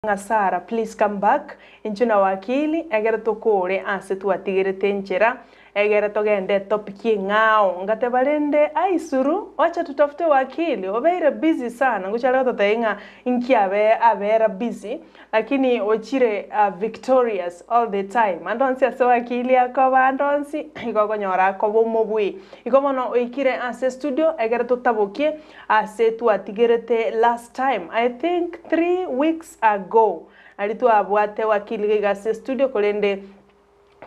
Ng'a Sarah please come back, inche na wakili egere tokore ase twatigerete enchera egere togende etopic eng'ao. Ngateba rende ai suru wacha tutafute wakili obeire busy sana ngochia are gototebia ng'a inki abe abera busy lakini ochire victorious all the time ande onsi ase wakili akoba ande onsi igo okonyora akoba omobui. Igo bono oikire ase estudio egere totabokie Ase twatigerete last time, I think 3 weeks ago, aria twabwate wakili iga ase estudio korende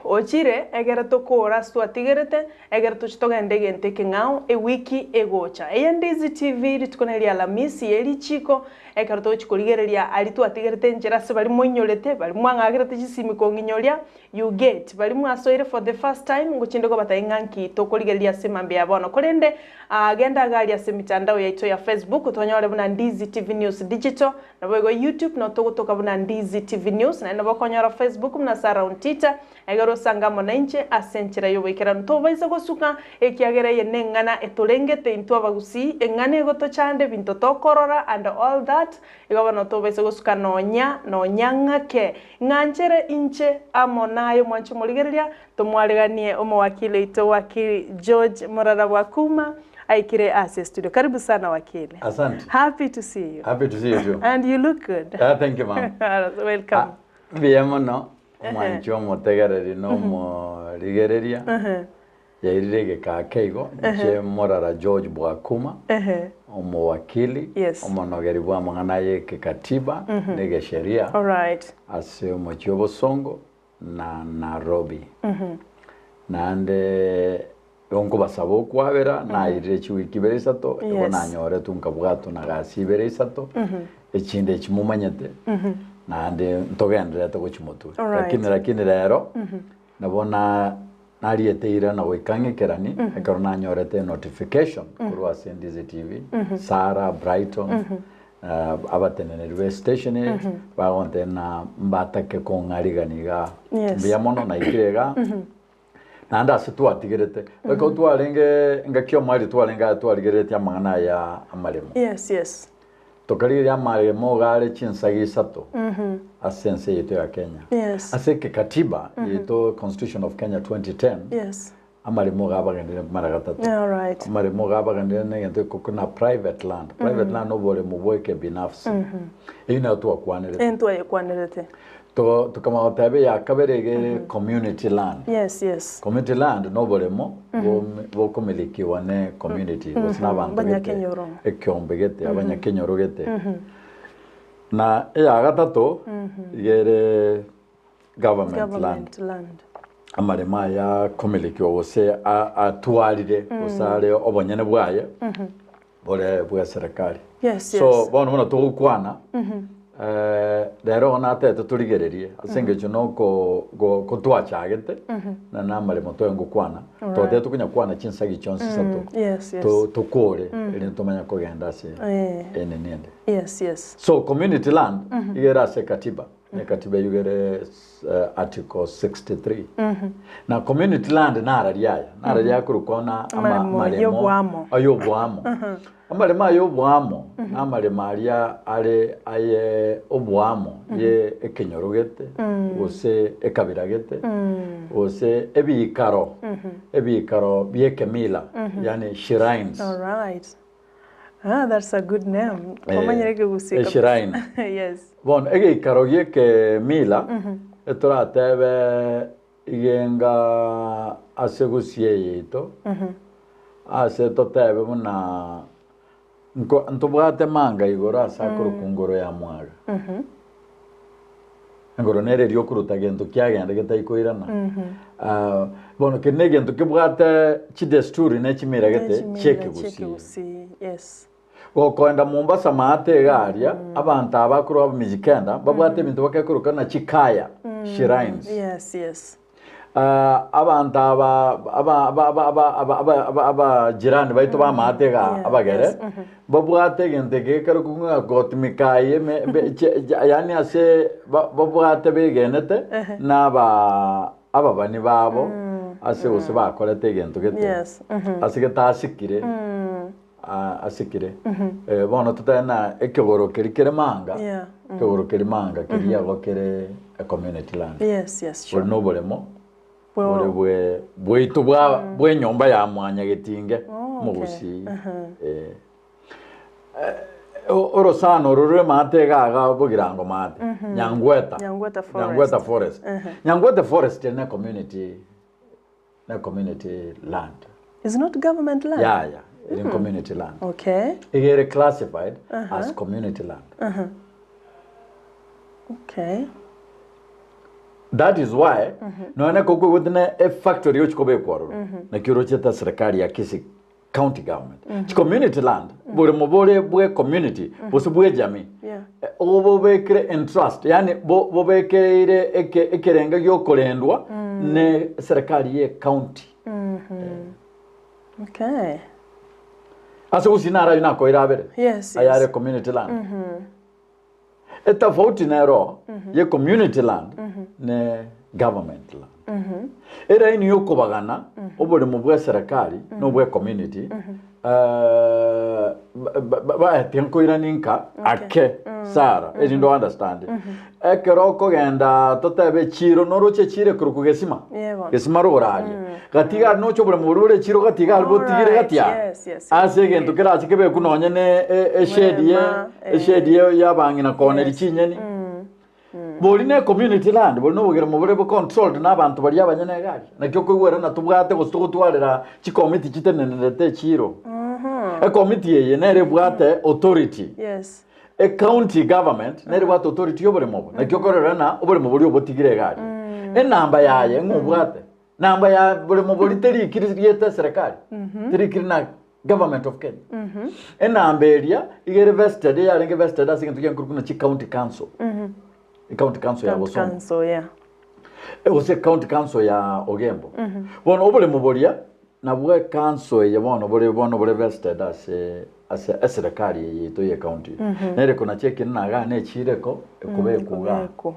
ochire egere tokore ase twatigerete egere toche togende egento ekeng'ao ewiki egocha. Eye Ndizi TV rituko neri Alhamisi ye richiko ekero togochi korigereria aria twatigerete enchera ase baria moinyorete baria mwang'akerete chisimi kong'inyoria You get, baria mwasoire for the first time, ngochinde kobatebia ng'a nki tokorigereria ase mambia ya bono. Korende ah, genda iga aria ase emitandao yaito ya Facebook, tonyore buna Ndizi TV News Digital, naboigo YouTube nabo togotoka buna Ndizi TV News, naende nabo okonyora Facebook buna Sarah Ontita, egere osange amo nainche ase enchera y'oboikeranu. Tobaisa gosuka, ekiagera eye neng'ana etorengete intwe abagusii, eng'ana egotochanda ebinto tokorora and all that, Igo bono tobaisa gosuka nonya nonya ng'ake. Ng'anchere inche amo naye omwanche omorigereria, tomwareganie omowakili oito Wakili George Morara Bwakuma aikire ase estudio. Karibu sana wakili. Asante. Happy to see you. Happy to see you too. And you look good. Ah, thank you, ma'am. Welcome. Ah, mbuya mono omwanchi omotegereri na omorigereria. Yairire egekaa keigo, inche Morara George Bwakuma, omowakili, omonogeri bw'amang'ana y'ekekatiba na egesheria ase omochie o Bosongo na Nairobi. Naende igo nkobasaba okwabera, nairire chiwiki ibere isato, igo nanyoretwe nkabwatwa na gasi ibere isato, echinde echi momanyete, naende ntogendererete gochia motwe. Lakini lakini rero, Nabo na nariete eira na goika ng'ikerani ekero nanyorete enotification korwa ase Ndizi TV, Sarah, Brighton, eh, abateneneri be station eye bagontebia na mbatake kong'arigania igaa. Yes. Mbuya mono naikire igaa. Naende ase twatigerete, ekero twarenge engaki omoerio twarenge aya twarigereretie amang'ana aya amaremo. Yes, yes. Tokarigereria amaremo iga are chinsaga isato ase ense yaito ya Kenya. Yes. Ase ekekatiba yaito Constitution of Kenya 2010 Yes. amaremo iga abagenderire mara gatato. All right. Amaremo iga abagenderire na egento ekoko na private land. Private land noboremo bwa ekebinafsi. Eyio nayo twakwanerete. Intwe ayekwanerete. To- Tokamanya goteba eya kabere iga ere community land. Yes, yes. Community land noboremo bomi- bokomilikiwa ne community gose na abanto gete Abanyakenyoro. ekiombe gete abanyakenyoro gete. Na eya gatato iga ere government land. Government land. Amaremo aya akomilikiwa gose a- atwarire gose are obonyene bwaye bore bwa eserekari. Yes, So yes. bono buna togokwana eh, rero bono natete torigererie ase eng'encho noko go- kotwachagete na namaremo toe ngokwana totete tokonya kwana chinsagi chionsi isato Yes, yes. to- tokore erinde tomanye kogenda ase Eh. enini ende. Yes, yes. So community land iga ere ase ekatiba, na ekatiba eywo iga ere article 63. Na community land nararia aya, nararia akorokwa na ama- Amaremo amaremo y'oboamo. ay'oboamo. Amaremo ay'oboamo na amaremo aria are aye oboamo ye ekenyoro gete, gose ekabira gete, gose ebiikaro, ebiikaro bi'ekemila, yaani shrines. All right. Ah, that's a good name. Eh, Omanyire ekegusii eh, kabisa. shrine. Yes. Bono egeikaro gi'ekemila etoratebe igenga ase gusii eye yaito, ase totebe buna nko ntobwate manga igoro ase akorokwa ngoro ya mwaga. Engoro nere eria okoruta gento kiagenda getari koirana. Ah, bono keri na egento kebwate chidesturi ne chimira gete Nechimira chi'ekegusii. chi'ekegusii, yes. Gokoenda Mombasa maate iga aria, abanto aba akorwa Abamijikenda babwate ebinto bakekoroka na chikaya, shrines. Yes, yes. Ah, abanto aba aba aba aba aba aba aba aba abajirani baito b'amaate iga Yeah, abagere, yes, mhm. babwate egento eke gekerokwa ng'a gotimikayi eme ebe che che yaani ase ba babwate begenete na aba ababani babo ase gose bakorete egento gete Yes, mhm. ase getasikire asikire. Bono totebe na ekegoro keria kere manga Yeah. Ekegoro keria manga keria igo kere a community land. Yes, yes, sure. Bori na oboremo Bwe- bore bwe bwaito bwa bw'enyomba ya mwanyagetinge Oh, okay. omogusii. Eh. Eh, o- orosana oro rore maate iga iga bogirango maate Nyangweta. Nyangweta forest. Nyangweta forest. Nyangweta forest ere ne community ne community land. Is not government land? Yaya, ere community land. Okay. Iga ere classified as community land. Okay. That is why nonya na kokoigwete na efactory yochi kobekwa ororo naki orochete serikali ya Kisii county government. Chi community land boremo bore bwe community gose bwe jamii Yeah. Eh, obobekire in trust yani bo- bobekeire eke- ekerengo giokorendwa ne serikali ye county Okay. ase gusii naro ayio nakoire abere Yes, yes. ayare community land Etafauti nero ye community land ne government land. Eraini yokobagana oboremo bwa eserekari na obwa ecommunity eh, ba- ba- baetie nkoirani nka ake Sarah erinde o understand. Ekero okogenda totebe echiro noroche echiro ekorokwa gesima Yebo. gesima rogoro aria gati iga aria noche oboremo boria bore echiro gati iga aria botigire Alright, gati aria yes, yes, yes. ase egento kerache kebekwe nonye ne e- eshedi ye Wema, eh. eshedi ye y'abang'ina kooneri Yes. chinyeni bori ne community land bori nobogeremo bore bo controlled na abanto baria abanyene iga aria naki okoigwera na tobwate gose togotwarera chikomiti chitenenerete echiro ekomiti eye nere ebwate authority Yes. Ecounty government nere ebwate authority y'oboremo obo naki okorora ng'a oboremo boria obotigire iga aria enamba yaye ng'a obwate namba ya boremo boria terikiri rieta eserekari terikiri na government of Kenya enamba eria iga ere vested eyarenge vested ase egento kiankuru buna chicounty council ecounty council ya County Bosongo council, yeah. gose ecounty council ya Ogembo bono oboremo boria Nabwo ekanso eye bono bore bono bore vested ase ase eserekari eye yaito ye county. Nere konacha ekinene igaa ne echireko ekobekwa igaa. Ekobekwa.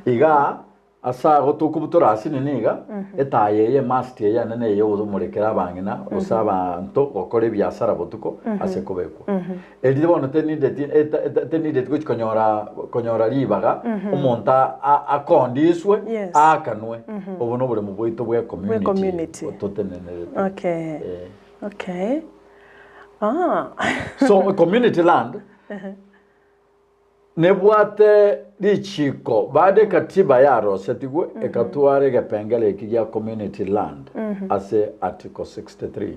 Igaa ase ago tokobutora asinini iga, etaya eye emast eye enene eye omorekere abang'ina gose abanto gokora ebiasara botuko ase ekobekwa. Erio bono tenideti eta eta tenideti gochi konyora konyora ribaga omonto a- a- akondiswe Yes. aakanwe. Obo noboremo bwaito bwa Bwe ecommunity community. totenenerete. Okay. Eh. Okay. Ah. So community land Nebwate richiiko baada ekatiba yarosetigwe ekatwara egepengere eki gia community land ase article 63.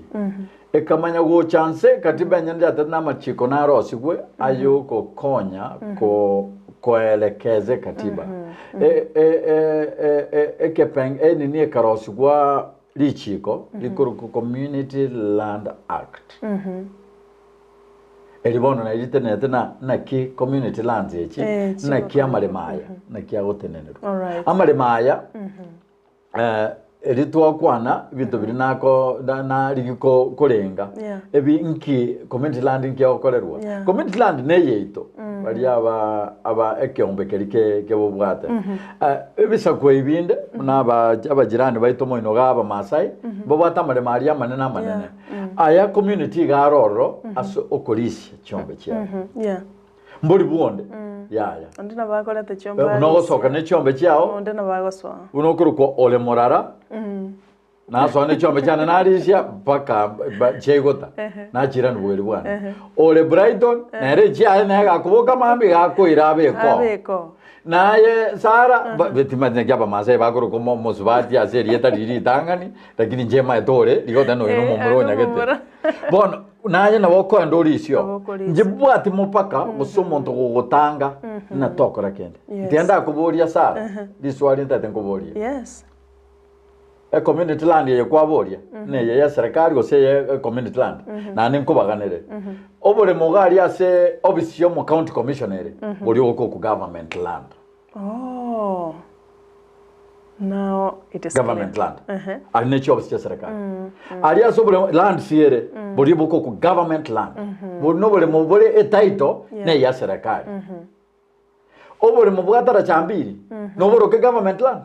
Ekamanya gocha nse ekatiba enyene yatete na amachiiko narosigwe ayogokonya ko koelekeza ekatiba. E- e- e- e- e- ekepeng enini ekarosigwa richiiko rikorokwa Community Land Act. Eri bono naye ritenenete na naki community lands echi Eh, naki amaremo aya naki agotenenerwa Alright. amaremo aya eh, eri twakwana ebinto biri nako na- narigi ko- korenga Yeah. ebi nki community land nki egokorerwa Yeah. community land na eyeito baria aba aba ekeombe keri ke kebobwate Eh, ebisaku ebi binde buna aba abajirani baito moino iga abamasai mbabwate amaremo aria amanene amanene Aya community iga are ororo ase okorisia chiombe chiabo. Yeah. Mbori bwonde yaya. Onde nabo akorete chiombe Buna arisia. ogosoka ne chiombe chiao, Onde nabo agosoa. buna okorokwa ore morara, nasoa ne chiombe chiane narisia mpaka ba- chiaigota, nachirani bweri bwane. Ore Brighton, nere echiaye nere gakoboka mambia gakoira abeke oo. Abeke oo. Naye Sara, ba- timanyeti naki Abamasai bakorokwa omo- omosubati ase erieta riria ritang'ani, lakini inche maete ore, rigo tari noyo Eh, nomomura aye onyagete. nomomura. Bono, naye nabo okoenda orisio, Nabo okorisia. inche mbwati mopaka, gose omonto gogotanga, ng'a tokora kende. Yes. Tiga ndakoboria Sara, riswali ntagete nkoborie. Yes. Ecommunity land eye kwaboria, neye ya serikali gose eye ecommunity land, naende nkobaganere. Oboremo iga aria ase office ya omo county commissioner ere, boria ogoka government land. Oh. Now it is Government clear. land. Uh-huh. Aria ne chiofisi chia serikali. Aria ase oboremo land siere, boria bokoku government land. Boria noboremo bore etitle Yeah. ne ya serikali. Oboremo bwa Tarachambiri, noboroke government land.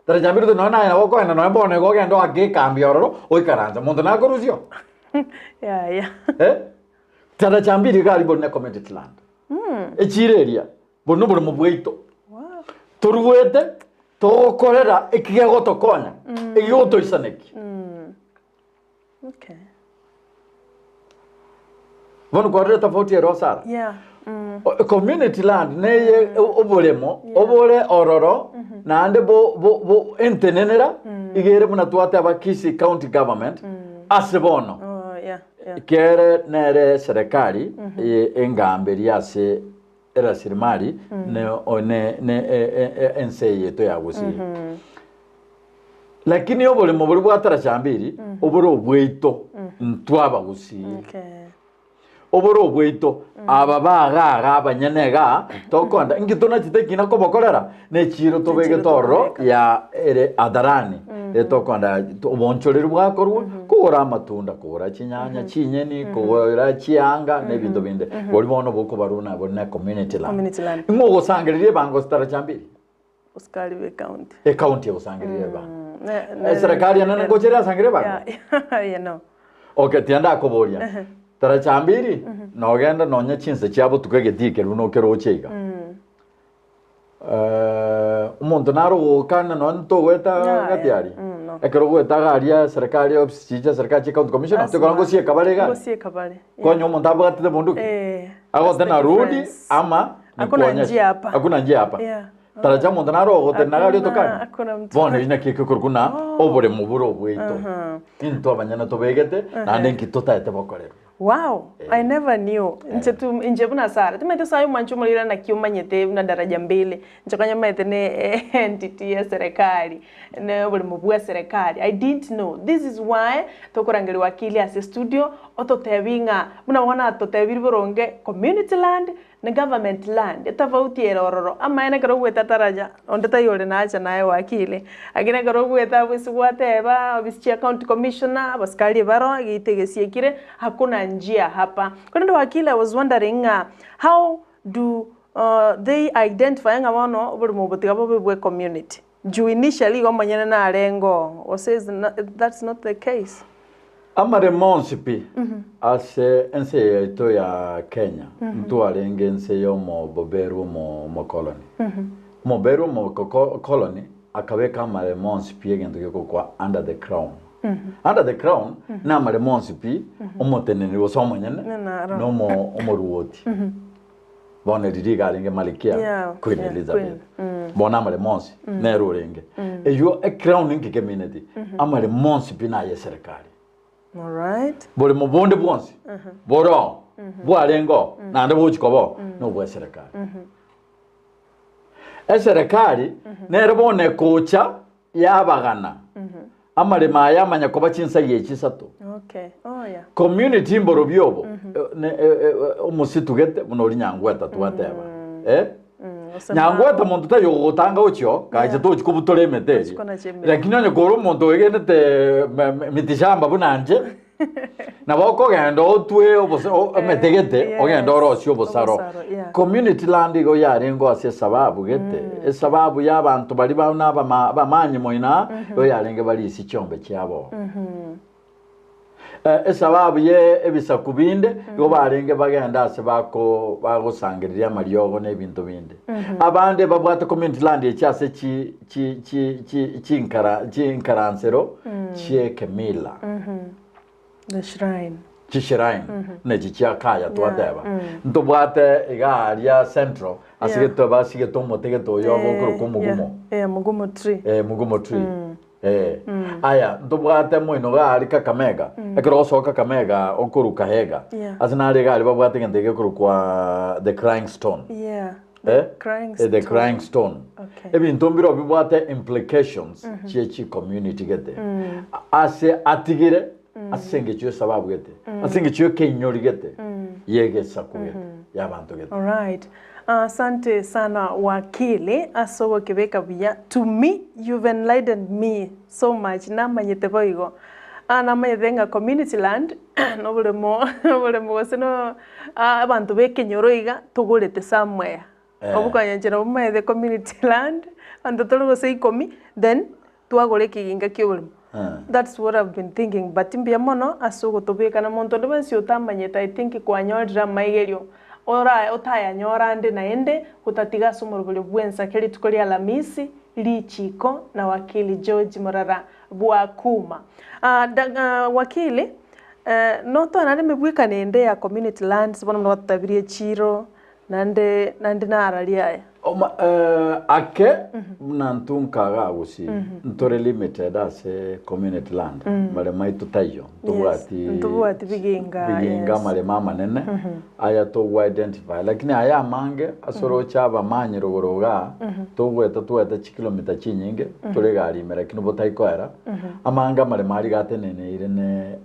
Tarachambiri nonya naye nabo okoenda nonya bono igo ogende oake ekambi ororo oikaranse monto nakorusio Yaya. eh? Tarachambiri iga aria bori ne community land. Echiro eria, bono noboremo bwaito. Toruete togokorera eki gegotokonya, eki gegotoisanekia. Okay. Bono kwarora etofauti ero Sarah? Yeah. Community land neye oboremo obore ororo naende bo bo bo entenenera iga ere buna twateba Kisii County Government ase bono. Oh, yeah, yeah. Kere nere serikali eye engamberia ase erasirimari ne o- ne ne e- e- e- ense eye yaito ya Gusii. Lakini oboremo boria bwa Tarachambiri obore obwaito intwe abagusii. Okay. Obore obwaito aba baga iga abanyene igaa tokonda inki tonachete ekina kobokorera ne echiiro tobegete ororo ya ere hadharani etokonda obonchoreria bwakorwa kogora amatunda kogora chinyanya chinyeni kogora chianga na ebinto binde boria bono bokobarwa buna bori ne community land. Community land. Ing'o ogosangereria ebango Tarachambiri? Osikari b'ecounty. Ecounty egosangereria ebango. Eserekari enene ngocha ere asangererie ebango? Yeah, no. Okay, tiga ndakoboria. Tarachambiri, nogenda nonya chinsa chia botuko egetii keria buna okeroche iga. Eh, omonto nare ogokana nonya togoeta Yeah, gati yeah. aria. No. Ekero ogoeta iga aria serikali ofisi chiria chia serikali chia county commissioner, Lazima. tikora ngosieka bare iga. Ngosieka bare. Yeah. Konya omonto abwatete bunduki. Eh, Agote that's the narudi difference. ama Hakuna nikuonyeshe. njia hapa. Hakuna njia hapa. Yeah. Taracha omonto naro ogotenena gari Hakuna- otokani. hakuna mtu. Bono erio naki ekekorwa buna oboremo bore obwaito. Intwe abanyene tobegete naende nki totaete bokorerwa. Wow, I never knew. Inche tu inche buna Sarah. Timanyete sayo omwancho omorire naki omanyete buna daraja mbili. Inche konya omanyete ne entity ya serikali, ne oboremo bwa serikali. I didn't know. This is why tokorangeria wakili ase studio ototebi ng'a buna bono atotebirie boronge community land Ne government land, etofauti ere ororo, amaene ekero ogweta taraja, onde taiyo ore nacha naye wakili, lakini ekero ogweta abwo ase gwateba, ofisi chia county commissioner, abasikari ebaro, egeita egesiekire, hakuna njia hapa. Korende wakili I was wondering ng'a how do they identify ng'a bono oboremo obo tiga bobe bwe community? Juu initially igo omonyene narenge oo, gose is that's not the case? Amaremo onsi pi ase ense eye yaito ya Kenya ntwarenge ense y'omoboberu omokoloni. Omoberu omokoloni akabeka amaremo onsi pi egento gekokwa under the crown. Under the crown na amaremo onsi pi omoteneneri gose omonyene na omoruoti. Bono riria iga arenge Malikia, Yeah, Queen yeah, Elizabeth. Queen. Bono amaremo onsi nere orenge. Eywo ecrown inki kemineti? Amaremo onsi pi naye eserekari. Alright. Boremo bonde bwonsi bore oo bwarenge oo naende bogochi koba oo nobwa eserekari. Eserekari nere bono ekocha yabagana amaremo aya amanya koba chinsagi echi isato. Okay. Oh, yeah. Community mborobio obo ne omositu gete buna oria Nyangweta twateba eh? Gose Nyangweta monto taiyo ogotanga gochio kache tochi kobutora emete eria Tochi konacha emete. lakini onye kore omonto oegenete miti shamba buna inche Nabo okogenda otwe obos- o- emete gete yes. ogende orosie obosaro. Obosaro, yeah. Community land igo yarenge ase esababu gete, esababu ya abanto baria ba buna abama abamanyi moino aa, igo yarenge barisia chiombe chiabo. Eh, esababu ye ebisaku binde igo barenge bagende ase bako bagosangereria amariogo na ebinto binde. Abande babwate community land echi ase chi chi chi chi chinkara chinkaransero chi'ekemila. The shrine. Chishrine nechi chia kaya twateba. Ntobwate iga aria central ase Yeah. gete basigete omote gete oyo ogokorokwa omogumo. Yeah, mugumo tree. Eh, mugumo tree. Eh. Aya ntobwate moino iga aria Kakamega. Ekero ogosoa Kakamega okorwa Kahiga. Yeah. Ase nare iga aria babwate egento gekorokwa the crying stone. Yeah. Eh? Crying Eh, the stone. crying stone. Okay. Ebinto mbiro bibwate implications chie chi community gete. Ase atigire ase engencho y'esababu gete. Ase engencho y'ekeinyori gete. Y'egesaku gete. Y'abanto gete. Alright. Asante sana wakili ase ogokebeka buya. To me, you've enlightened me so much. Namanyete boigo. Ah, namanyete ng'a community land noboremo oboremo gose no abanto b'ekenyoro iga togorete somewhere. Eh. Obokonye inche nabo maete community land, abanto tore gose ikomi, then twagora ekeginga kia oboremo. Eh. That's what I've been thinking but mbuya mono ase ogotobeka na monto onde bwensi otamanyete I think kwanyorire amaigerio. Ora otayanyore ande naende, gotatiga ase omoroberio bw'ensake rituko ria Alamisi, Richiko na Wakili George Morara Bwakuma. Ah, da, ah, Wakili, eh, notoe naende emebwekano ende ya community lands, bono buna gwatotebirie echiro, naende naende nararia aya. Oma, eh, ake buna intwe nkaga gusii ntore limited ase community land maremo aito taiyo ntobwati Ntobwati biginga, biginga yes. amaremo amanene aya togo identify lakini aya amange ase oroche abamanyi rogoro igaa togoeta twaeta chikilomita chinyinge tore egari ime lakini botaikoera amange amaremo aria iga ateneneire ne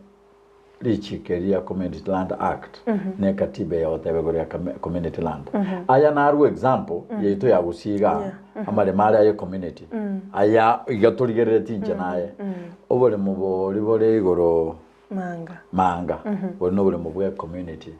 Richiko eri ria Community Land Act na ekatiba eye egoteba igoro ya community land. Aya narwe example yaito ya Gusii igaa, amaremo aria aye community, aya iga torigereretie inche naye, oboremo boria bore igoro Manga. manga, boria noboremo bwa ecommunity.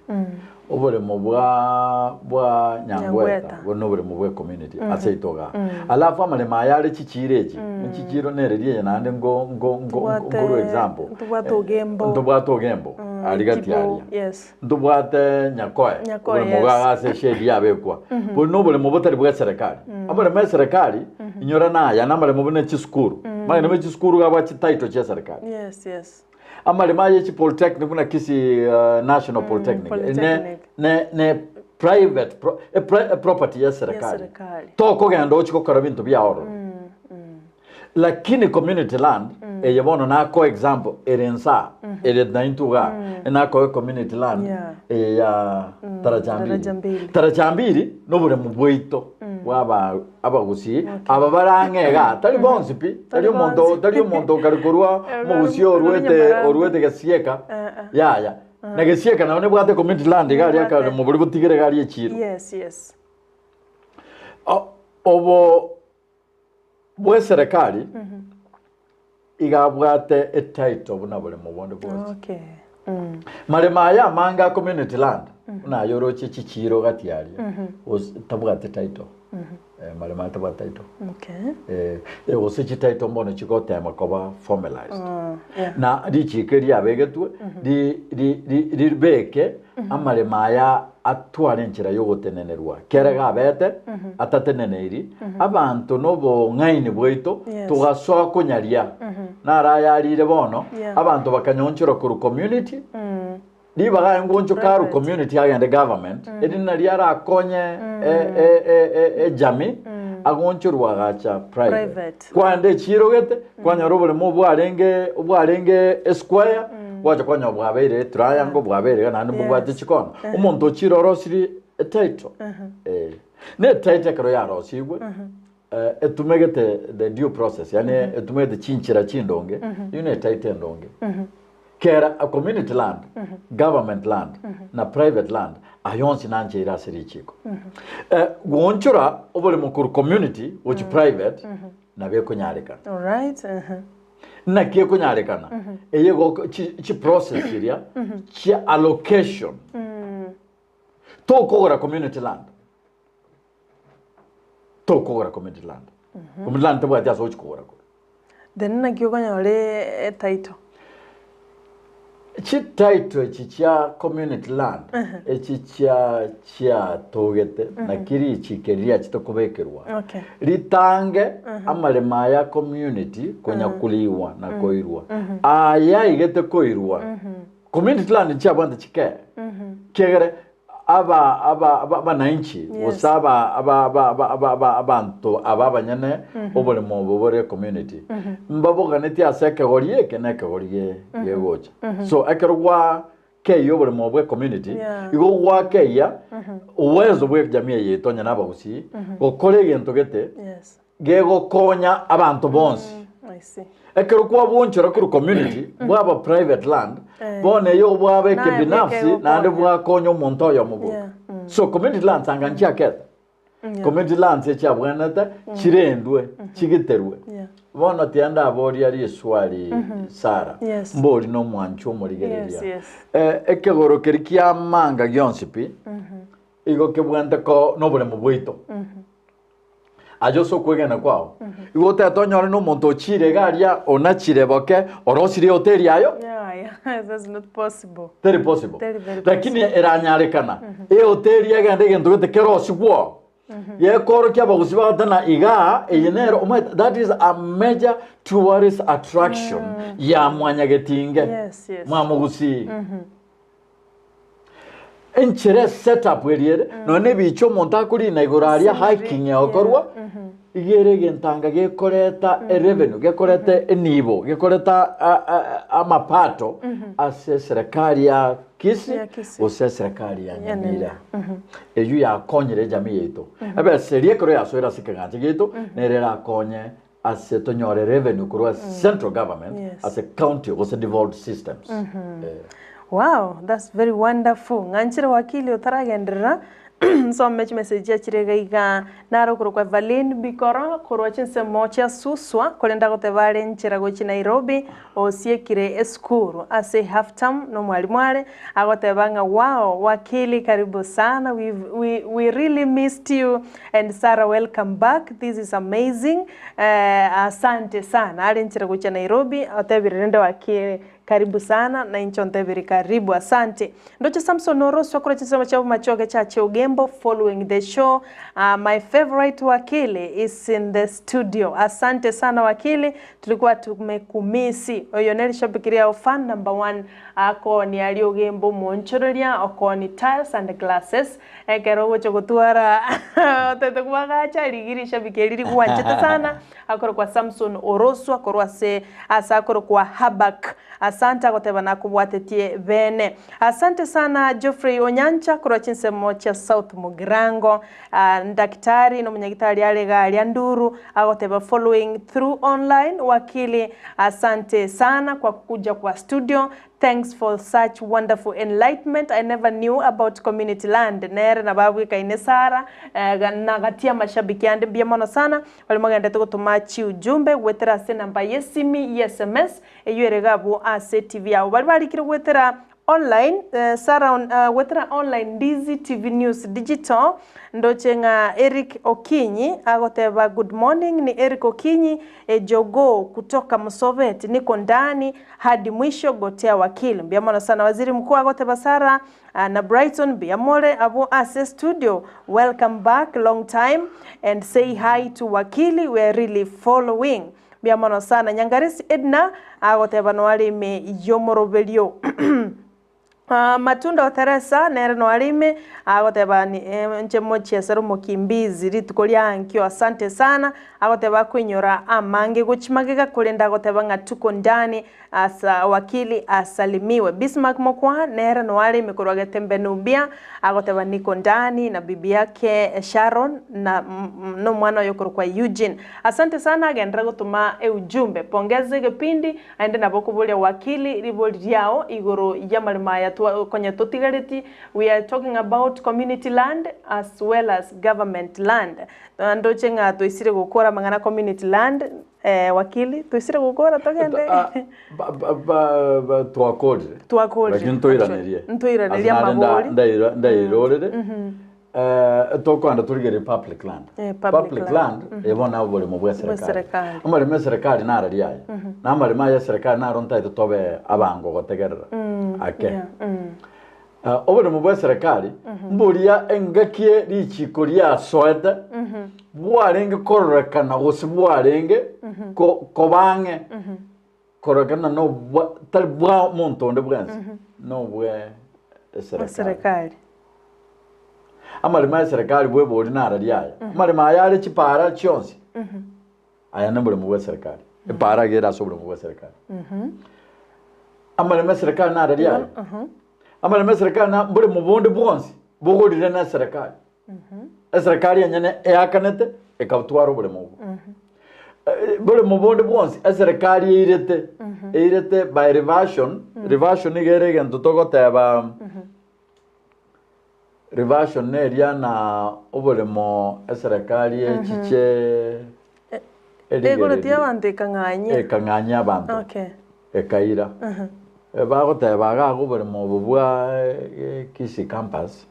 Oboremo bwa bwa Nyangweta Nyangweta. boria noboremo bwa ecommunity ase aito igaa. Alafu amaremo aya are chichiro echi, chichiro nereri eye naende ngo ngo ngo Ntobwate nkorwa example. ntobwate Ogembo. Ntobwate Ogembo aria gati Kibo, aria. yes. Ntobwate Nyakoe, Nyakoe, oboremo yes. bwa ase eshedi yabekwa. Boria noboremo botari bwa eserekari. Amaremo a eserekari, inyora naya namaremo buna chisukuru. Omanyete buna chisukuru iga abwate chititle chia eserekari. Yes, yes. Amaremo aye chipolytechnic buna Kisii National Polytechnic ne Polytechnic. ne ne private pro, e pri- e property ya serikali Y'eserikali. tokogenda ochi gokora binto bia ororo lakini community land eye bono nakoa example ere nsa ere naintwe igaa nakoe community land Yeah. eye ya Taraja Mbili Taraja Mbili. Taraja Mbili noboremo bwaito bwa aba abagusii aba bare ang'e igaa, tari bonsi pi, tari omonto bonsi. tari omonto okare korwa omogusii Orwa orwete Nyamarambe. orwete gesieka, Eh, eh. yaya. Na gesieka nabo nebwate community land iga aria Nebwate. kare mobori botigere iga aria echiro. Yes, yes. O- Obo bw'eserekari iga abwate etitle buna boremo bonde bwonsi. Okay. Mm. Maremo aya amange a community land buna aye oroche chichiiro gati aria gose tabwati title. Eh, maremo aya tabwati title. Okay. Eh, eh, gose chititle mbono chigotema koba formalized. Yeah. Na richiko eri riabegetwe ri- ri- ri- ribeke amaremo aya atware enchera y'ogotenenerwa. Kere gabete atateneneiri, abanto nobong'aini bwaito Yes. togasoa konyaria. Naro ayarire bono, Yeah. abanto bakanyonchora korwa community, ribaga aye ngonchoka arwe Private. community agende government, eri nario arakonye e- e- e- e- ejamii, agonchorwa agacha private. Private. Kwaenda echirogete, kwanyora oboremo obwarenge obwarenge esquare, Gwacha kwanyora bwabeire etriangle, bwabeire iga naende mbobwate Yes. chikona. Omonto ochire orosirie etitle. Eh. Na etitle ekero yarosigwe, eh, etumegete the due process, yaani etumegete chinchera chindonge, eyio na etitle endonge. Kera a community land, government land, na private land, aye onsi nancheire ase richiko. Eh, goonchora oboremo korwa community gochia private, nabo ekonyarekana. Alright. Uh-huh. Naki ekonyarekana? Eye go chi, chi process chiria chia allocation. Tokogora community land. Tokogora community land. Community land tebwati ase ochi kogora korwa. Then naki okonyora e- etitle? Chi title echi chia community land echi chia chiatogete naki richiko eri riachete kobekerwa Okay. ritange amaremo aya community konya kuriwa na koirwa aya aigete koirwa community land nchiabwate chikee kiagera aba aba aba abananchi Yes. gose aba aba aba aba aba aba abanto aba abanyene oboremo obo bore community mbaboganetie ase ekegori eke na ekegori ge gegocha so ekero gwa keyia oboremo bwe community Yeah. igo gwakeyia uwezo bwe jamii eye yaito onye na abagusii gokora egento gete Yes. gegokonya abanto bonsi. I see. Ekero kwabwonchora korwa community bwaba private land Eh. bono eyo bwaba Naye ekebinafsi bweka naende egokonya. bwakonya omonto oyomo boka. Yeah, mm. So community lands anga nchiakete. Yeah. Community lands echiabwenerete chirendwe chigiterwe. Yeah. Bono tiga ndaboria riswali Sarah Yes. mbori nomwanchi omorigereria. Yes, yes. Eh, ekegoro keria kiamanga gionsi pi igo kebwente ko noboremo bwaito. Aye ase okwegena kwao, igo otagete onyore na omonto ochiire iga aria onachire boke, orosirie ehoteli ayo? Yaya, that's not possible. Teri possible. Teri very Lakini eranyarekana, ehoteli egende egento gete kerosigwe oo, gekorokia abagusii bagatana igaa, eye nero omanyete that is a major tourist attraction ya mwanyagetinge, Yes, yes. mwamogusii. Enchera esetup eria ere, nonya na ebicha omonto akorina igoro aria hiking egokorwa, iga ere egento anga gekoreta erevenue, gekoreta enibo, gekoreta amapato ase eserekari ya Kisii Ya Kisii. gose eserekari ya Ya Nyamira. Eywo yakonyire ejamii yaito. Ebesa eria ekero yasoire ase ekegancha giaito, nere erakonye ase tonyore revenue korwa ase central government Yes. ase county gose devolved systems. Eh. Wow, that's very wonderful. Ng'anchire wakili otaragenderera nsome chimessage chiachire iga iga. Naro okorokwa Evaline Bikoro korwa chinsemo chia Suswa korende agoteba are nchera gochia Nairobi osiekire esukuru ase half term nomwalimu are agoteba ng'a wow wakili karibu sana we, we, we really missed you And Sarah welcome back this is amazing eh, asante sana are nchera gochia Nairobi otebire rende wakire karibu sana na inche ontebire karibu asante ndoche Samson Oroswa korwa chinsemo chia Bomachoge Church Ogembo following the show uh, my favorite wakili is in the studio asante sana wakili tulikuwa tumekumisi oyo neri shabiki riao fan number one akoni aria Ogembo omoonchoreria okoni tiles and glasses Ekero ogocha gotwara otete kwagacha rigiya rishabiki eri rigwanchete sana akorokwa Samson Oroswa korwa ase ase akorokwa Habak. Asante agoteba nakobwatetie bene. Asante sana Geoffrey Onyancha korwa chinsemo chia South Mugirango. Daktari nomonyagitari are iga aria Nduru agoteba following through online wakili asante sana kwa kukuja kwa studio Thanks for such wonderful enlightment, I never knew about community land, nere nabo abwekaine Sarah na gati amashabiki ande mbuya mono sana baria mogendete gotoma chiujumbe goetera ase enamba yesimi ye sms eywo ere iga abwo ase TV yao. Baria barikire goetera online Sarah goetera online Ndizi TV News Digital ndoche ng'a Eric Okinyi agoteba good morning ni Eric Okinyi Ejogoo kutoka Msobet niko ndani Hadi mwisho gotea wakili. Mbuya mono sana Waziri Mkuu agoteba Sarah na Brighton mbuya more abwo ase studio welcome back long time and say hi to wakili we are really following. Mbuya mono sana Nyangaresi Edna agoteba noare ime yomoroberio. Matunda o Teresa nere noare ime agoteba inche mochiesere omokimbizi rituko ria ankio asante sana agoteba akoinyora amange gochia magega korende agoteba ng'a tuko ndani asa wakili asalimiwe. Bismarck Mokwa nere noare ime korwa Getembe Nubia agoteba niko ndani na bibi yake Sharon na nomwana oye okorokwa Eugene. Asante sana agenderere gotoma eujumbe. Pongeza egepindi Naende nabo okoboria wakili ribori riao igoro y'amaremo aya twa konya totigareti, we are talking about community land as well as government land. Ndoche ng'a toisire gokora amang'ana community land, wakili, toisire gokora togende? Twakorire. Twakorire. Lakini ntoiranerie. Ntoiranerie amabori. Ndairorere. Tokoenda torigererie public land. Eh, public Public land. land ebo nabo oboremo bwa Bwa eserekari. eserekari. Amaremo eserekari naro riaye. Na amaremo aya eserekari naro ntaete tobe abango gotegerera ake. Yeah, mm. Oboremo bwa eserekari mboria engaki richiko riasoete bwarenge kororekana gose bwarenge ko- koba ang'e kororekana nobwa tari bwa omonto onde bwensi nobwe eserekari. Eserekari. Amaremo a eserekari bwebori narari aya. Amaremo aya are chipaara chionsi, aya noboremo bwa eserekari. Epaara iga ere ase oboremo bwa eserekari. Amaremo eserekari narari aya. Amaremo eserekari na mboremo bonde bwonsi bogorire na eserekari. Eserekari enyene eakanete ekatwara oboremo obwo. Boremo bonde bwonsi eserekari eirete, eirete by reversion, reversion iga ere egento togoteba. Reversion neria na oboremo eserekari echiche Egoretie erigererie abanto ekang'anyia. ekang'anyia abanto Okay. ekaira. Bagoteba iga iga oboremo obo bwa Kisii campus,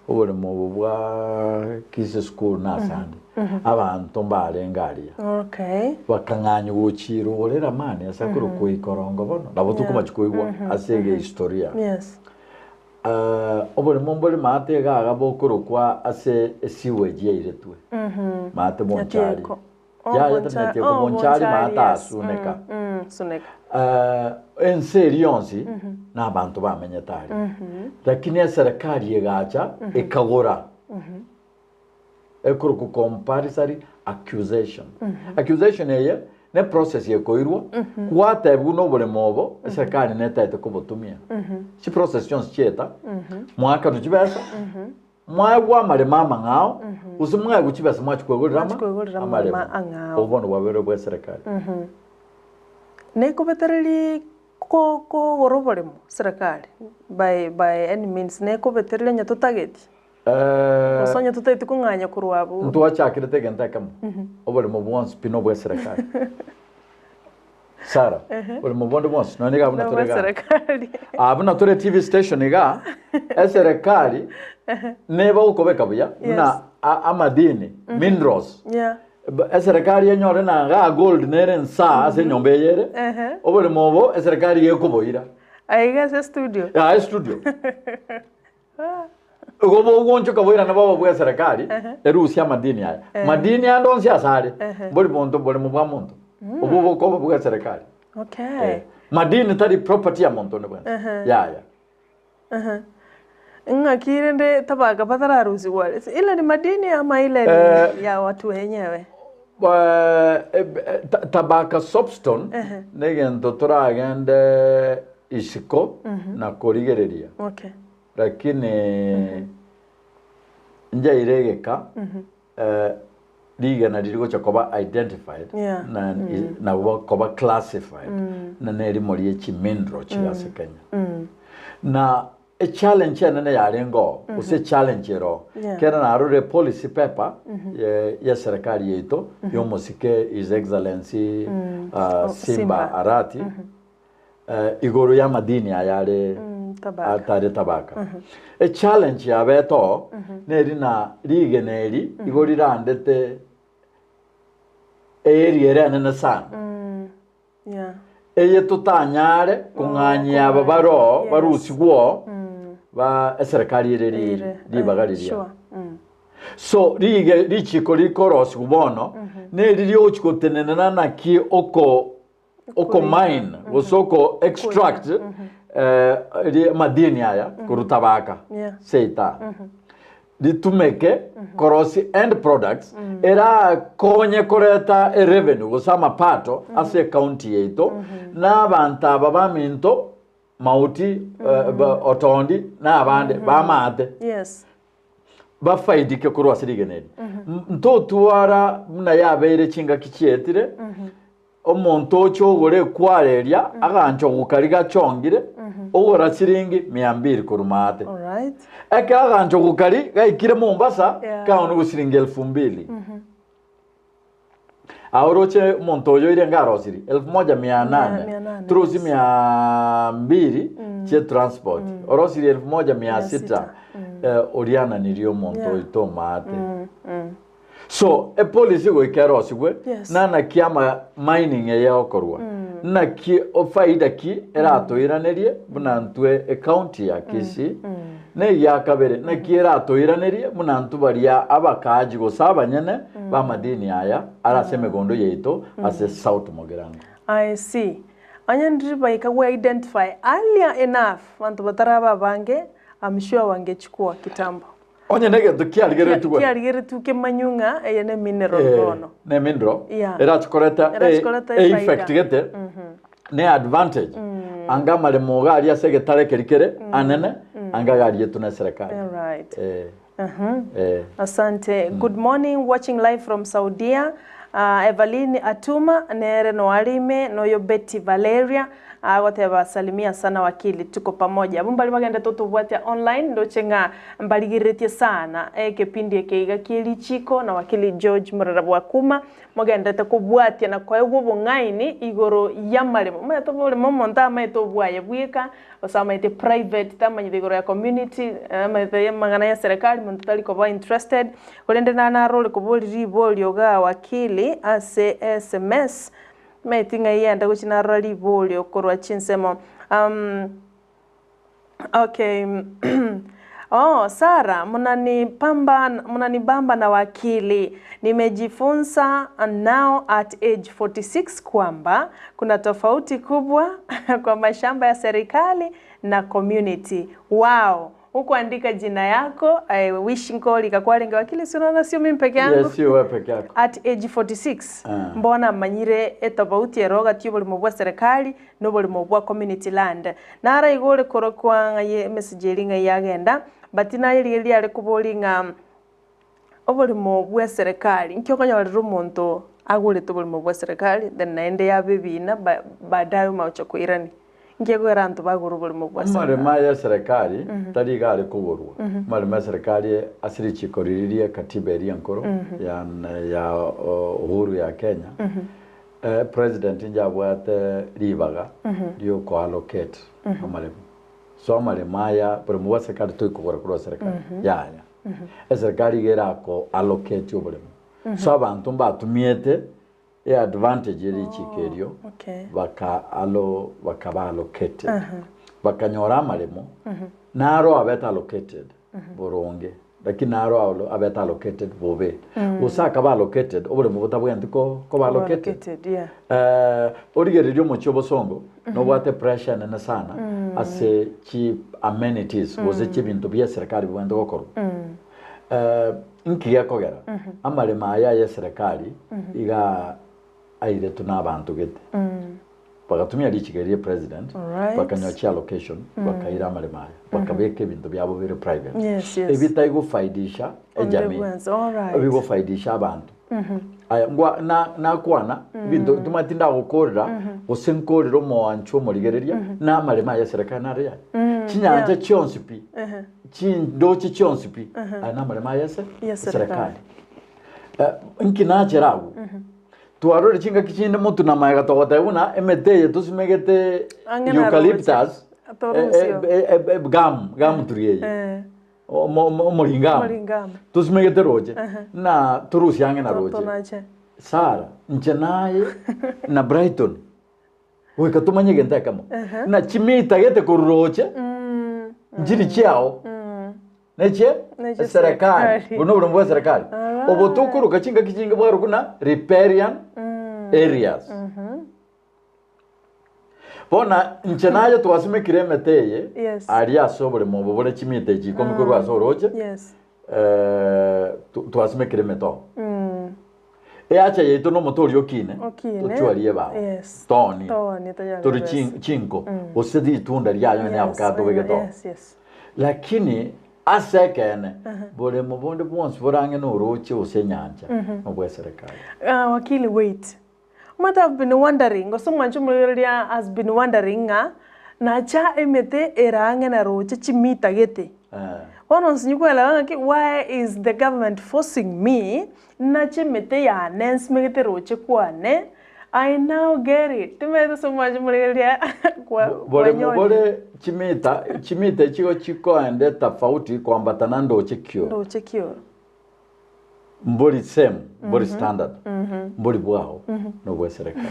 oboremo obo bwa Kisii school na ase ande. Abanto mbarenge aria. Okay. Bakang'anywa gochia irogoro eramani ase akorokwa Ikorongo bono. Nabo tokomachi koigwa ase egehistoria. Yes. Oboremo mbore maate iga iga bokorokwa ase esewage yairetwe. Maate Bonchari. Nyatieko. Oh, Yaya Bonchari. Nyatieko, Oh, Bonchari maate yes. asuneka. Suneka. Ense eria yonsi na abanto bamenyete aria. Lakini eserekari egacha ekagora ekorokwa compulsory accusation. Accusation eye ne process ekoirwa gwatebigwa na oboremo obo eserekari netaete kobotumia. Chiprocess chionsi chieta mwakanwa chibesa mwaegwa amaremo amang'ao gose mwaegwa chibesa mwachia kwegorera Mwachia kwegorera amaremo amaremo. ang'ao. Obo bono bwabeire bwa eserekari. Nekobetereri kogora oboremo serikali by any means nekobetereri onye totageti gose onye totageti kong'anya korwa abwo. Ntwachakirete egento ekemo, oboremo bwonsi pi nobwa eserekari. Sarah, oboremo bonde bwonsi nonye niga buna Nobwa tore igaa. serikali. Ah, buna tore TV station igaa, eserekari neba gokobeka buya buna Yes. amadini, minerals. Yeah. Eserekari enyore na igaa gold nere nsaa ase enyomba eye ere, oboremo obo eserekari gekoboira. Aiga ase studio. Aa estudio. Igo bogonchoka boirane bobe bwa eserekari, erusie amadini aya. Madini ande onsi ase are, mbori monto boremo bwa monto. Obwo bokoba bwa eserekari. Okay. Madini tari property ya monto onde bwensi. Yaya. Ng'aki rende tabaka batararusigwa are? Ile ni madini ama ile ni ya watu wenyewe? Tabaka soapstone negento toragende isiko na korigereria. Okay. Lakini njaire egeka rigena riri gocha koba identified na na koba classified na nerimo rie chimineral chire ase Kenya. Na echallenge enene yarenge oo gose echallenge ere oo kera narorire policy paper ye serikali yaito ya omosike His Excellency Simba Arati igoro ya amadini aya are atare tabaka. Echallenge yabete oo neri na rigena eri igo rirandete area ere enene sana. Eye totanyare kong'anyia aba bare oo barusigwe oo ba eserekari ere ribaga riria. So rige richiko rikorosigwa bono neri riogochi gotenenera naki oko oko mine gose oko extract amadini aya korwa tabaka seita ritumeke korosia end products erakonye koreta erevenue gose amapato ase ecounty yaito na abanto aba baminto mauti otondi na abande bamate Yes. bafaidike korwa ase rigena eri. Ntotwara buna yabeire chingaki chietire, omonto oche ogore ekware eria, agancha ogokari gachongire, ogora chiringi mia mbili korwa maate. Alright. Ekero agancha ogokari gaikire Mombasa, kaonigwe chiringi elfu mbili. Aoroche omonto oyo oire ngarosiri elfu moja mia nane mia nane, turusi yes. mia mbili chie transport orosiri elfu moja mia Mia sita sita, oriananirie omonto oito omaate so epolicy goika erosigwe Yes. naki ama mining eye egokorwa naki ofaida ki eratoiranerie buna ntwe ecounty ya Kisii na egia kabere naki eratoiranerie buna ntwe baria abakaaji gose abanyene b'amadini aya are ase emegondo yaito ase South Mugirango. I see. Onye ndiri baika gwe identify earlier enough banto bataraba abange I'm sure wangechukua kitambo. Onye negento kiarigeretigwe. Kiarigeretigwe kemanyu ng'a eye ne mineral bono. Ne mineral Yeah. erachikoreta Erachikoreta e efaida. effect gete ne advantage anga amaremo iga aria ase egetare keri kere anene anga iga arietwe na eserekari. Alright. Asante. Good morning, watching live from Saudia. Evaline Atuma nere noare ime noyo Betty Valeria agoteba salimia sana wakili tuko pamoja. Abwo mbari bagendete otobwatia online ndoche ng'a mbarigereretie sana ekepindi eke iga kie richiko na wakili George Murara Bwakuma mogenderete kobwatia na koegwa obong'aini igoro y'amaremo. Omanyete oboremo omonto amaete obwaye bweka gose amaete private tamanyete igoro ya community amaete amang'ana ya serikali monto tari koba interested. Korende naro narore koboria riborio igaa wakili ase sms, timanyeti ng'ai yende gochia narora riborio korwa chinsemo okay oh Sarah munanipamba munanibamba na wakili, nimejifunza now at age 46 kwamba kuna tofauti kubwa kwa mashamba ya serikali na community. Wow! Ukuandika jina yako I wish nkorika kwarenge wakili si unaona sio mimi peke yangu. Yes, sio wewe peke yako. At age 46 Ah. mbona manyire etofauti ero gati y'oborimo bwa serikali na oborimo bwa community land. Naro igo ore korokwa ng'a emessage eri ng'a yagenda but naye riria riare kobori ng'a oborimo bwa serikali nki okonyorera omonto agorete oborimo bwa serikali then naende yaba ebina ba baadaye omagocha koirania. Nki ekogera abanto bagora oborimo bwa Amaremo serikali? aya eserekari tari iga are kogorwa. Amaremo eserekari ase richiko riria rie katiba eria enkoro ya ya uhuru ya Kenya, president inche abwate ribaga ria allocate amaremo. So amaremo aya boremo bwa serikali toikogora korwa serikali yaya. Eserikari iga erako allocate oboremo. So abanto mbatumiete eadvantage ye richiko erio baka allo bakaba allocated bakanyora amaremo naro abete allocated boronge lakini naro alo abete allocated bobe gose akaba allocated oboremo botabwenereti ko koba allocated Allocated, yeah. Eh, origereria omochie obosongo nobwate pressure enene sana ase chi amenities gose chibinto bia eserikali bibwenerete gokorwa Eh, nki gekogera amaremo aya ya eserikali iga airetwe na abanto gete bagatumia richiko eria president Alright. bakanyoa chi allocation bakaira amaremo aya bakabeka ebinto biabo bire private Yes, yes. ebitaigofaidisha Onde ejamii bwensi, alright. ebigofaidisha abanto aya ngwa na nakwana ebinto timanyeti ndagokorera gose nkorere omoancho omorigereria na amaremo aya eserikali naro yaya chinyancha yeah. chionsi pi chindoche chionsi pi aya namaremo aya ase Ya serikali. eserikali nki nachera abwo twarore chingaki chinde motu na maega togoteba buna emete eye tosimegete Ang'e na eucalyptus Torusio. gum gum tree eye Eh, omoringamu Moringamu. tosimegete roche na torusia ang'e na roche Tonache. Sara nche naye na Brighton goika tumanye gento ekemo na chimita gete koruroche nchiri chiao neche Neche serikali serikali. buno oboremo bwa serikali obotukuruka chingaki chinge bwaru buna riparian areas bona nche naye twasimekire emete eye Yes. aria ase oboremo obo bore chimita echi ikomi korwa ase oroche Yes. twasimekire emete oo eacha yaito na omote oria okine Okine. tochwarie bao Yes. toni Toni, tonyare tori besa. chinko gose ritunda riayo ne avocado bege to Yes, yes. lakini ase ekene boremo bonde bwonsi borange na oroche gose enyancha nobwa eserikali Wakili, wait. Might have been wondering, gose omwancho omorigereria has been wondering ng'a nacha emete erang'e na roche chimita gete. Bono nsinyi koelewa ng'aki why is the government forcing me nache emete yane nsimegete roche kwane I now get it. Timanyete ase omwancho omorigereria kwa boremo kwanyori. bore chimita chimita chigo chikoende tofauti kwambatana ndoche kio Roche kioro. mbori same mbori standard mbori bwao nobwa eserikali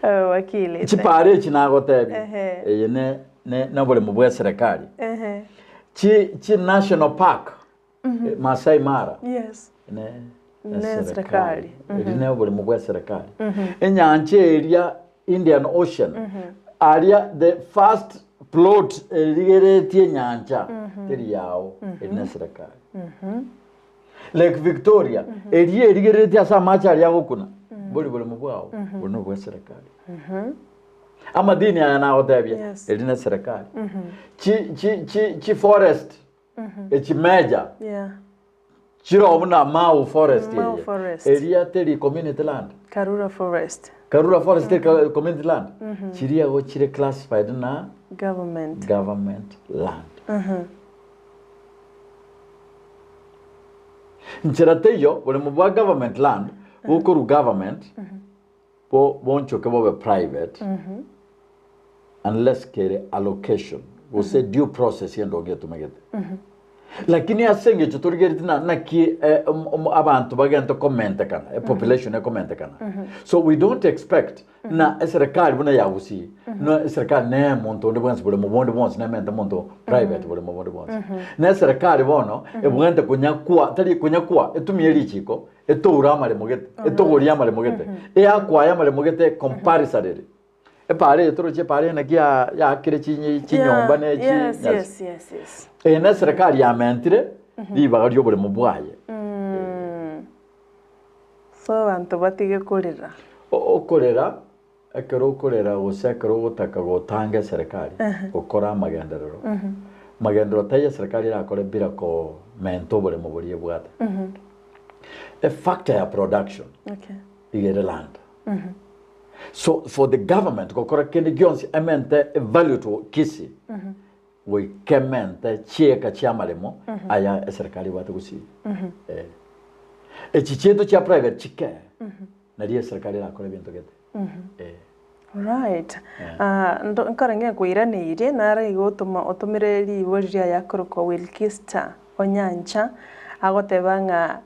Oh, wakili. chipara echi nagotebia Ehe. eye ne ne noboremo bwa eserikali Ehe. chi chi national park Masai Mara Yes. ne Ne serikali serikali. eri ne oboremo bwa eserikali enyancha eria Indian Ocean aria the first plot erigeretie enyancha teri yao eri ne serikali Lake Victoria eri erigeretie ase amache aria agokuna bori boremo bwao bori nobwa eserikali amadini aya nagotebia Yes. eri ne serikali chi chi chi chi forest echi major Yeah. Chiroo buna Mau Forest Mau eye. Forest. Eria teri community land. Karura Forest. Karura Forest teri ka- community land. Chiria igo chire classified na Government. government land. Nchera teiyo boremo bwa government land bokorwa government bo bonchoke bobe private unless kere allocation gose due process endonge etumegete. Lakini ase eng'encho torigeretie na naki eh, om- om- abanto bagente komentekana, epopulation ekomentekana. So we don't expect na eserekari buna ya Gusii, na eserekari ne monto onde bwensi boremo bonde bwonsi nemente monto private boremo bonde bwonsi. Na eserekari bono ebwente konyakwa tari konyakwa etumie richiko etoure amaremo gete, etogorie amaremo gete, eakwaye amaremo gete compulsorily. Epaara eye toroche epaara eye naki ya- yaakire chinyi chinyomba ne Yeah, yes, chinyasi. yes, yes, yes. Eye ne eserekari yamentire ribaga rioboremo bwaye. So abanto batige korera. O- Okorera, ekero okorera gose ekero ogotaka gotanga eserekari gokora amagenderero, magenderero taiyo eserekari erakore bila komenta oboremo boria ebwate. Efactor ya production Okay. iga ere land. So for the government gokora kende gionsi emente evalue to Kisii goika emente chieka chiamaremo aya eserekari ebwate gusii. Eh. Echi chiento chia private chike nario eserekari erakore ebinto gete. Eh. Right. Ah, ndo nkore ng'ekoiraneirie nare igo otoma otomire ribori riaye akorokwa Wilkista Onyancha agoteba ng'a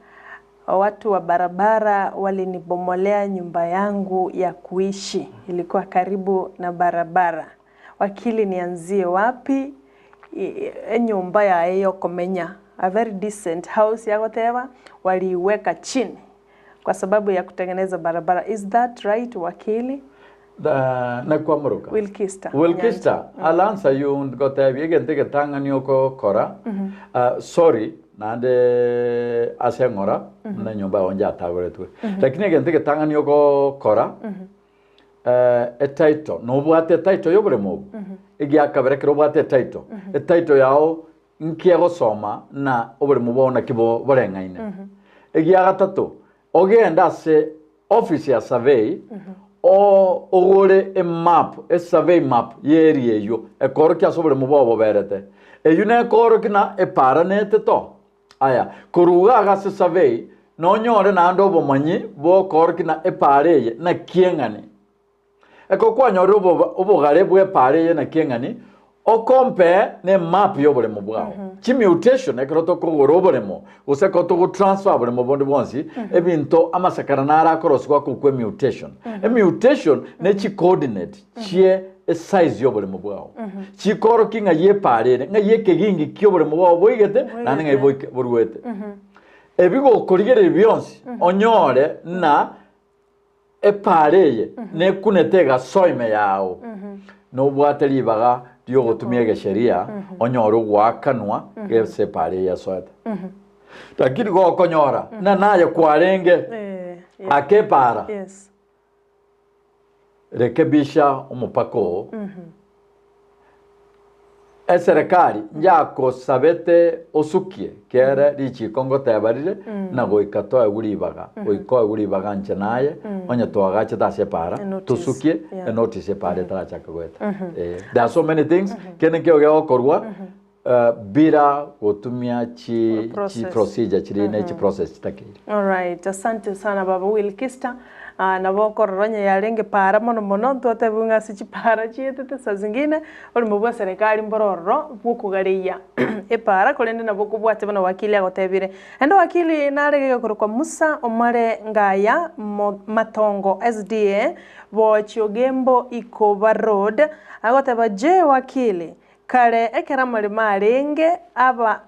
watu wa barabara walinibomolea nyumba yangu ya kuishi ilikuwa karibu na barabara. Wakili nianzie wapi? I- Enyumba yaye yokomenya a very decent house yagoteba waliiweka chini kwa sababu ya kutengeneza barabara. Is that right wakili? Da, nakwamoroka. Wilkista. Wilkista, I'll answer you ngotebia egento egetang'ani okokora. Uh, sorry, naende ase eng'ora, buna enyomba yao njatagoretwe. Lakini egento egetang'ani okokora, eh, etitle, nobwate etitle ya oboremo obo? Egiakabere ekero obwate etitle, etitle yao nki egosoma na oboremo bwao naki bo- boreng'aine. Egiagatato, ogende ase office ya survey, o- ogore emap, esurvey map ya area eywo, ekoorokia ase oboremo bwao boberete. Eywo nekoorokia na eparanete to. Aya, korwa iga iga ase survey, nonyore naende obomanyi bwokoorokia na epaara eye naki eng'ani. Ekero kwanyorire oboba obogare bw'epaara eye naki eng'ani, okompare ne map y'oboremo bwao. Chimutation ekero tokogora oboremo, gose ekero togotransfer oboremo bonde bwonsi, ebinto amasakara naro akorosigwa akokwa emutation. Emutation ne chicoordinate chie esize y'oboremo bwao. Chikorokia ng'ai epaara ere, ng'ai ekegingi ki'oboremo bwao boigete, naende ng'ai boike boruete. Ebi gokorigereria bionsi, onyore ng'a Epaara eye nekunete egasoa ime yao, nobwate ribaga ri'ogotumia egesheria onyore ogoakanwa gese epaara eye yasoete. Lakini gokonyora ng'a naye kwarenge Eh, yeah. ake epaara, Yes. rekebisha omopaka oo. Eserekari njakosabete osukie kere richiko ngoteba rire, na goika toegwe ribaga, goika oegwe ribaga inche naye, onye toagachete ase epaara, Enotice, tosukie yeah. enotice epaara etarachaka goeta. Eh, there are so many things, kende nkeigo gegokorwa, eh, bila gotumia chi, chi Process. procedure chiri ne chi process chitakeire. Alright, asante sana baba Wilkista. Ah, nabo okorora onye yarenge para mono mono ntwatebiwe ng'a ase chipara chietete saa zingine orimo bwa serikali mboro ororo bwokogareia epara korende nabo okobwatia buna wakili agotebire. Naende wakili nare gekorokwa Musa Omare Ngaya Mo- Matongo SDA Bochiogembo Ikoba Road agoteba je wakili kare ekero amaremo arenge aba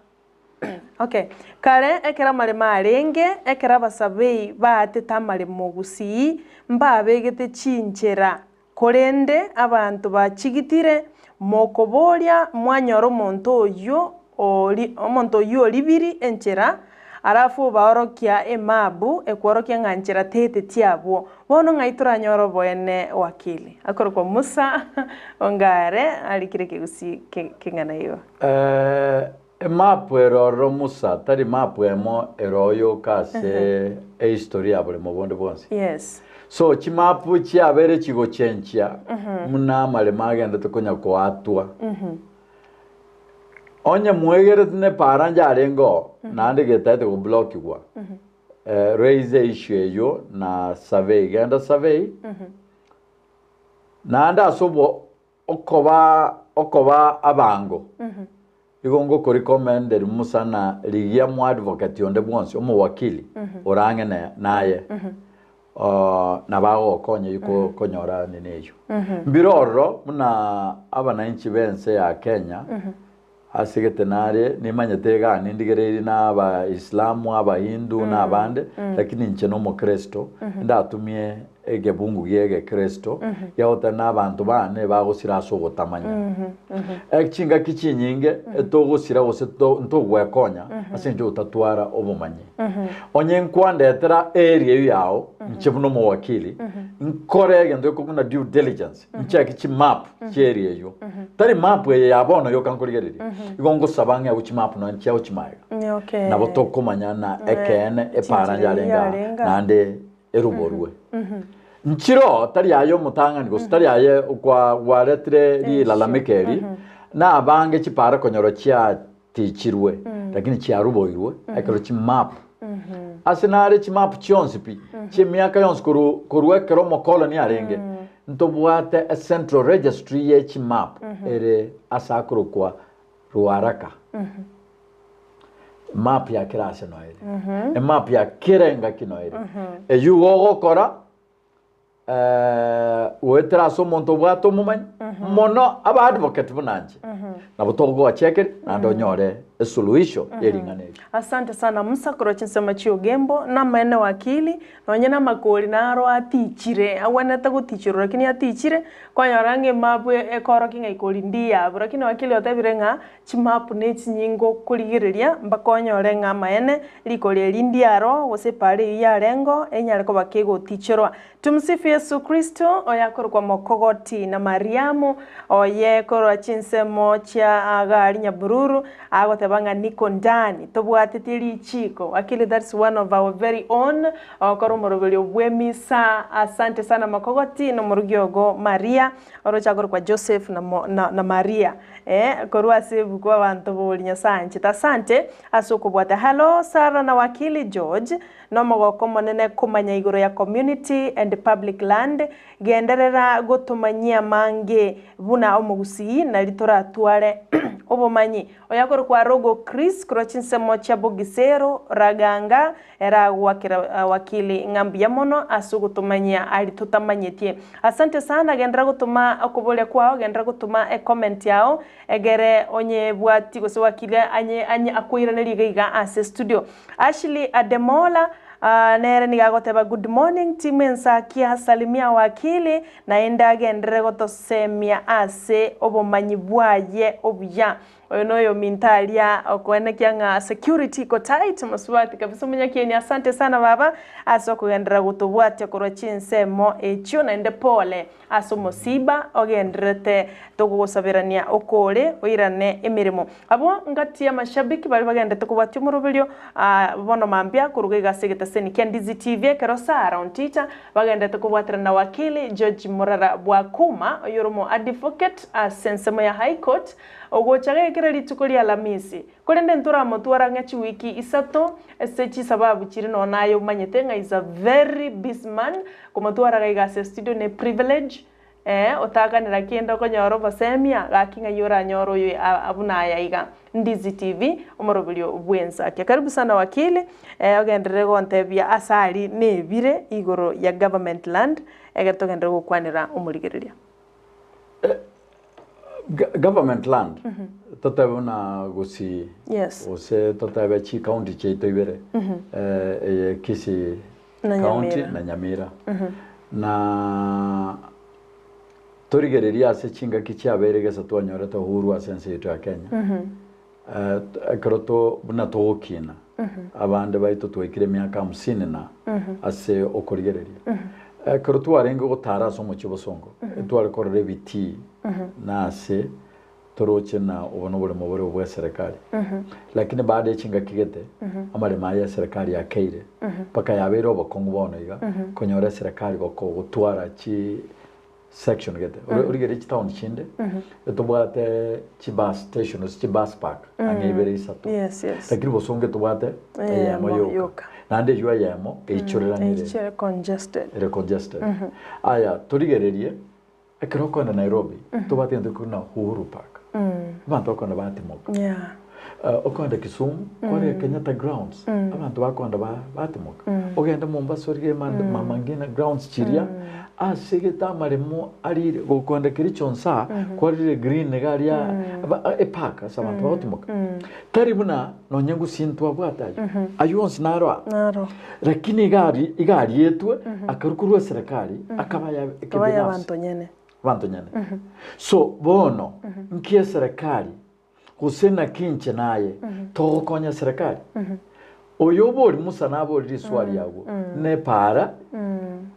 Okay. Kare ekero amaremo arenge, ekero abasabei baatete amaremo gusii, mbabegete chinchera, korende abanto bachigitire, mokoboria mwanyora omonto oyio ori omonto oyio oribiri enchera, alafu obaorokia emabu ekworokia ng'a nchera teteti abwo. Bono ng'ai toranyore oboene wakili? Akorokwa Musa Ongare arikire ekegusii keng'ana igo. Eh. Emap ere ororo Musa, tari map emo ere oyoka ase ehistory ya boremo bonde bwonsi. Yes. So chimapu chiabeire chigochenchia buna amaremo agendete konya koatwa. Onye mwegerete ne para njarenge oo, naende getaete goblokigwa, raise issue eywo na survey, genda survey, naende ase obo Okoba okoba abango. Igo ngokorecommenderi Musa na rigia moadvocate onde bwonsi, omowakili, ore ang'e ne naye, nabo agogokonya eyio ko konyora nini eyio. Mbire ororo buna abanainchi b'ense ya Kenya, ase gete nare nimanyete igaa nindigereirie na Abaislamu, Abahindu na abande, lakini inche na omokristo, ndatumie egebungu gia egekristo giagoteba na abanto bane bagosira ase ogotamanya. Chingaki chinyinge etogosira gose to ntogwekonya ase eng'encho otatwara obomanyi. Onye nkwandetera area eyio yao inche buna omowakili, nkore egento gekobuna buna due diligence. Nchake chimap chi'eria eyio. Tari map eye ya bono yoka nkorigereria. Igo ngosaba ng'a chimap nonya chiao chimaega. Okay. Nabo tokomanya na ekeene epara Chinchera yarenge aa, yarenge aa. naende eruborwe. Nchiroo tari aye omotang'ani gose tari aye kwa gwaretire rilalamiko eri, na abange chipara konyora chiatichirwe lakini chiaruboirwe ekero chimap. Ase nare chimap chionsi pi, chi'emiaka yonsi korwa korwa ekero omokoloni arenge, Ntobwate e central registry ye chimap ere ase akorokwa Ruaraka. Map ya kera ase noyo ere. Emap ya kera engaki noyo ere. Eyio igo ogokora goetera ase omonto obwate omomanyi mono aba advocate buna inche. Nabo togogochekeri naende onyore esuluhisho ye ring'ana eri. Asante sana Musa korwa chinsemo chia Ogembo, namaene wakili, Nonye namakori naro atichire, agwenerete goticherwa lakini atichire, kwanyora ng'a emapu ekorokia ng'a ikori ndiyabwo. Lakini wakili otebire ng'a chimapu ne chinyinga okorigereria mpaka onyore ng'a amaene rikori eri ndiaro gose epara eywo yarengeo enyare koba kegoticherwa. Tumsifu Yesu Kristo, oyakorokwa Mokogoti na Mariamu, oye korwa chinsemo chia Gari Nyabururu, Agoteba ng'a niko ndani, tobwatetie richiiko. Wakili that's one of our very own, ogokora omoroberio bw'emisa. Asante sana Mokogoti na omorugi ogo Maria, oroche akorokwa Joseph na mo na na Maria. Eh, korwa ase ebuku abanto bori Nyasae anchete. Asante ase okobwata. Hallo Sarah na Wakili George, nomogoko omonene komanya igoro ya community and public land, Genderera gotomanyia amange buna omogusii, nari toratware obomanyi. Oyakorokwa Rogo Chris korwa chinsemo chia Bogisero, Raganga, ere agoakera wakili ng'a mbuya mono ase ogotomanyia aria totamanyetie. Asante sana, genderera gotoma okoboria kwao, genderera gotoma ecomment yao, egere onyebwati gose wakili anye anye akoiranerie iga iga ase studio. Ashley Ademola nere nigo agoteba good morning team Ensakia salimia wakili naende agenderere gotosemia ase obomanyi bwaye obuya. Oyo noyominto aria okoenekia ng'a security iko tight mosubati kabisa omonyakieni asante sana baba ase okogenderera gotobwatia korwa chinsemo echio naende pole Ase omosiba ogendererete togogosaberania okore oirane emeremo. Abwo ngati y'amashabiki baria bagenderete kobwatia omoroberio bono mambia koruga iga ase egetaseni kia Ndizi TV ekero Sarah Ontita bagenderete kobwaterana na Wakili George Murara Bwakuma oyore omo advocate ase ensemo ya High Court ogocha gekera rituko ria Alamisi. Korende ntoramotware ang'e chiwiki isato ase chisababu chiria nonya naye omanyete ng'a is a very busy man, komotwara iga iga ase estudio ne privilege, eh, otakanera kende okonyora obosemia, gaki ng'ai oranyore oyo buna aya iga. Ndizi TV, omoroberio bw'ensakia. Karibu sana wakili, ogenderere gontebia ase aria nebire igoro ya government land, ekero togenderere gokwanera omorigereria. Government land, totebe buna Gusii, Yes. gose totebe chicounty chiaito ibere, eye Kisii Na county Nyamira. na Nyamira. Na torigererie ase chingaki chiabeire gesa twanyorete uhuru ase ense yaito ya Kenya, ekero to buna togokina, abande baito twaikire emiaka hamsini na ase okorigereria. Ekero twarenge gotara ase omochie o Bosongo, etware korora ebitii na ase. Toroche na obo noboremo bore obw'eserekari. Lakini baada ye chingaki gete, amaremo aya eserekari akeire, mpaka yabeire obokong'u bono iga, konyora eserekari gotwara chi section gete. Ori- Origererie chitown chinde, etobwate chibus station gose chibus park ang'e ibere isato. Yes, yes. Lakini bosongo etobwate eyemo Eyemo yoka. yoka. Naende eywo eyemo eichoreranire. Eichere congested. Ere congested. Aya, torigererie, Ekero okoenda Nairobi, tobwate egento gekogera na Uhuru Park. Abanto bakoenda batimoka. Yeah. Eh, okoenda Kisumu, kore Kenyatta grounds, abanto bakoenda ba- batimoka. Ogende Mombasa orige Mand- Mama Ngina grounds chiria, ase egete amaremo arire, gokoenda Kericho nsa, kwarire green iga aria, aba- epark ase abanto bagotimoka. Tari buna nonye gusii ntwabwate ayio, ayio onsi naro aa. Naro. Lakini iga ari iga arietwe akarwa korwa eserekari akaba ya Akaba ya ekebinafsi abanto nyene. abanto nyene. So bono nki eserekari gose naki inche naye togokonya eserekari? Oyo obori Musa nabori riswali agwo nepaara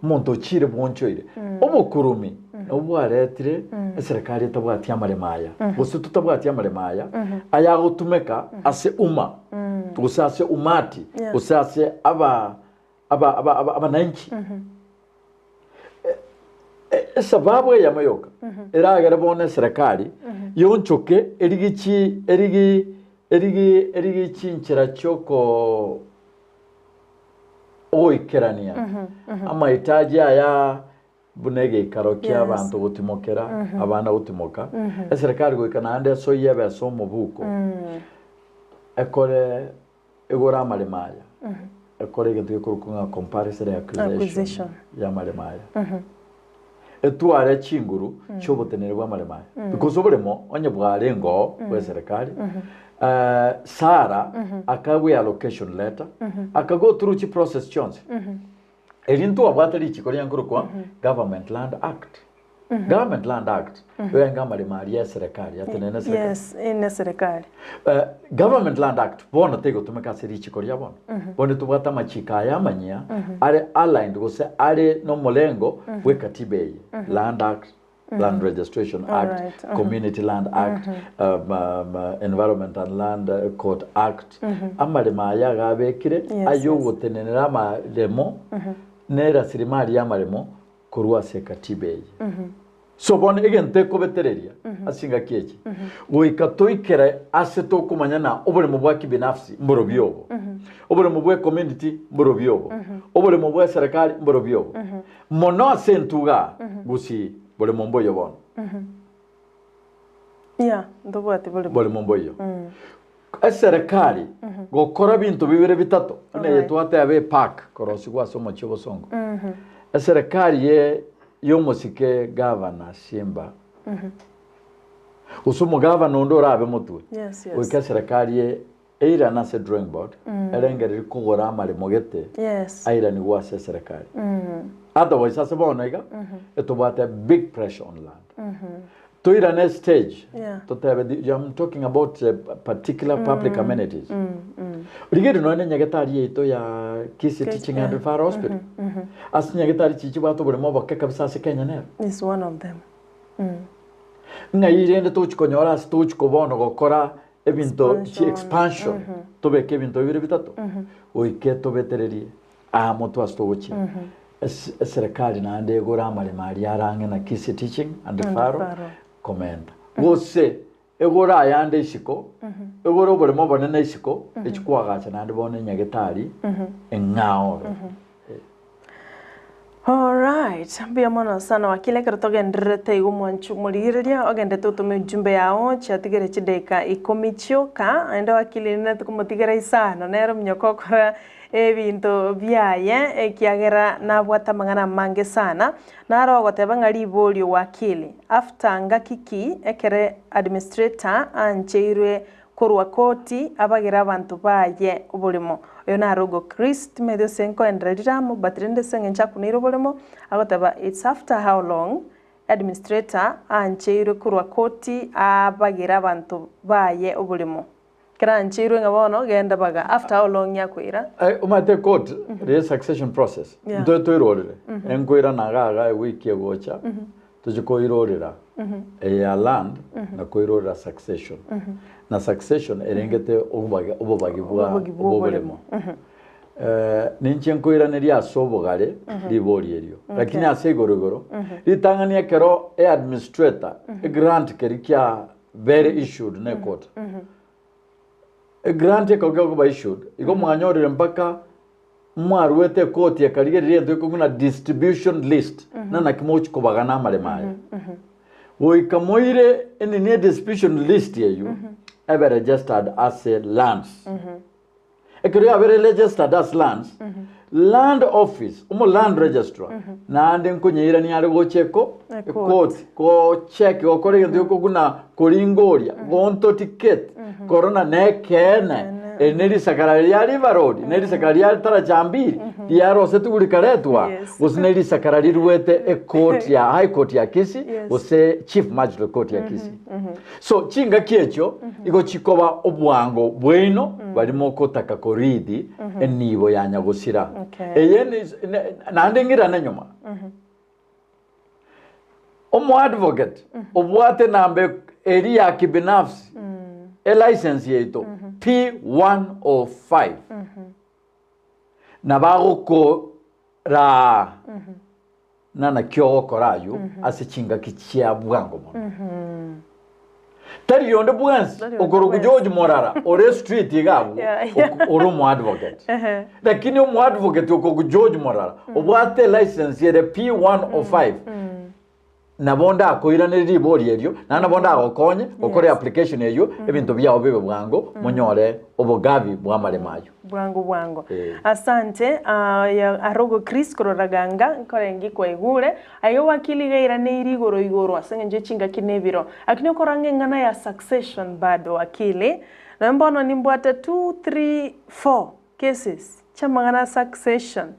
omonto ochire bwonchoire obokurumi nabwo bwaretire eserekari etabwati amaremo aya gose totabwati amaremo aya ayagotumeka ase umma gose ase umati gose ase aba aba aba aba abananchi. Esababu eyemo yoka eragere bono eserekari yonchoke erigi chi erigi erigi erigi chinchera chioko ogoikerania amahitaji aya buna egeikaro kia Yes. abanto gotimokera abana gotimoka eserekari goika naende esoyie ebesa omobuko ekore Egore amaremo aya, ekore egento gekorokwa ng'a compulsory acquisition Acquisition. y'amaremo aya. Etware chinguru chi'oboteneneri bw'amaremo aya. Because oboremo onye bwarenge oo bw'eserekari, eh, Sarah akagwa allocation letter, akago through chiprocess chionsi. Eri ntwabwate richiko ria nkorokwa Government Land Act. Government Land Act yoenga amaremo aria eserekari atenene eserekari. Yes, ine eserekari. Eh, Government Land Act bono tegotumeka ase richiko ria bono. Bono tobwate amachiko aya amanyia are aligned gose are nomolengo bw'ekatiba eye. Land Act, Land Registration Act, Alright, mhm. Community Land Act, um, um, Environment and Land Court Act. Amaremo aya iga abekire Yes, yes. ayogotenenera amaremo na erasirimari y'amaremo korwa ase ekatiba eye. So bono egento ekobetereria ase chingaki echi, goika toikere ase tokomanya na oboremo bwa kibinafsi mborobio obo, oboremo bwa ecommunity mborobio obo, oboremo bwa eserekari mborobio obo. Mono ase entuga aa, gusii boremo mboiyo bono. Yeah, ntobwati boremo. Boremo mboiyo. Eserekari gokora binto bibere bitato, buna eye Alright. twateba epark korosigwa ase omochie o Bosongo. Eserekari ye y'omosike gavana Simba gose omogavana onde orabe motwe, Yes, yes. goika eserekari ye eirane ase drawing board, erengererie kogora amaremo gete Yes. airanigwe ase eserekari. Otherwise ase bono iga, etobwate big pressure on land. Toirane stage Yeah. totebe the, I'm talking about particular public amenities. Rigerio nonya nyagetari yaito ya Kisii Teaching and Referral Hospital. Ase nyagetari chichi bwate oboremo oboke kabisa ase Kenya nero. Is one of them. Ng'ai rende tochi konyora ase tochi bono gokora ebinto chi Expansion. expansion tobeke ebinto bibere bitato goike tobetererie aa motwe ase togochia. Ase eserekari naende egore amaremo aria are ang'e na Kisii Teaching and Referral Referral. komenta. Gose egore ayande isiko, egore oboremo obonene isiko, echi koagacha naende bono enyagetari eng'ao ororo. Alright, mbuya mono sana wakili ekero togendererete igo mwanchu morigereria ogendete otome ujumbe yao chiatigere chidaika ikomi chioka naende wakili nere tokomotigera isano nere omonyoka okora Ebinto biaye, ekiagera nabwate amang'ana amange sana, naro ogoteba ng'a riborio wakili, after ngaki ki ekere administrator ancheirwe korwa koti abagere abanto baye oboremo. Oyo naro ogo Chris, timanyeti gose nkoenderera riramo but rende ase eng'encho akuneire oboremo, agoteba it's after how long administrator ancheirwe korwa koti abagere abanto baye oboremo. Kerancheirwe ng'a bono genda baga after how long yakoira. Omanyete court ere succession process Yeah. ntwe toirorere enkoirana iga iga ewiki egocha. Toche koirorera eye ya land na koirorera succession. Na succession erengete obobagi obobagi bwa Obobogi bwa oboremo. Ninche nkoiraneria ase obogare ribori erio. Lakini ase igoro igoro, ritang'ani ekero e administrator egrant keria kia bere issued ne court. Egrant ekero gekoba issued, igo mwanyorire mpaka mwaruete ekoti ekarigereria egento gekong'u na distribution list na naki mogochi kobagana amaremo aya. Goika moire enini edistribution list eywo ebe registered ase lands. Ekero yabere registered ase lands, land office, omo land registrar naende nkonyeirania are gocha eko Ekoti. ekoti gocheck gokora egento gekong'u na koringoria gontotiketi korona nekeene eri ne risakara ria River Road ne risakara ria Tarachambiri riarosetigwe rikaretwa Yes. gose ne risakara riruete ecourt ya High Court ya Kisii Yes. gose Chief Magistrate Court ya Kisii. So chingaki echio igo chikoba obwango bwaino baria mokotaka korithi enibo ya nyagosira. Okay. Eye ni- ne- naende ng'irane nyuma. Omoadvocate obwate enamba eria ya kibinafsi, elicense yaito P105, nabo agokoraa na naki ogokora aywo ase chingaki chia bwango mono. Tari onde bwensi Tari onde okorokwa bwensi. George Morara ore street iga abwo Yeah, ore omoadvocate. Lakini omoadvocate okorokwa George Morara obwate elicense ere P105 nabo ndakoiranerie ribori erio naende nabo ndagokonye okore Yes. application eywo ebinto biao bibe bwango monyore obogabi bw'amaremo aywo. Bwango bwango. Eh. Asante ah, ya arogo Chris korora ganga nkorengi kwaigure aiga wakili iga airaneirie igoro igoro ase eng'encho ye chingaki na ebiro lakini okora ng'a eng'ana ya succession bado wakili nonya bono nimbwate two, three, four cases chiamang'ana a succession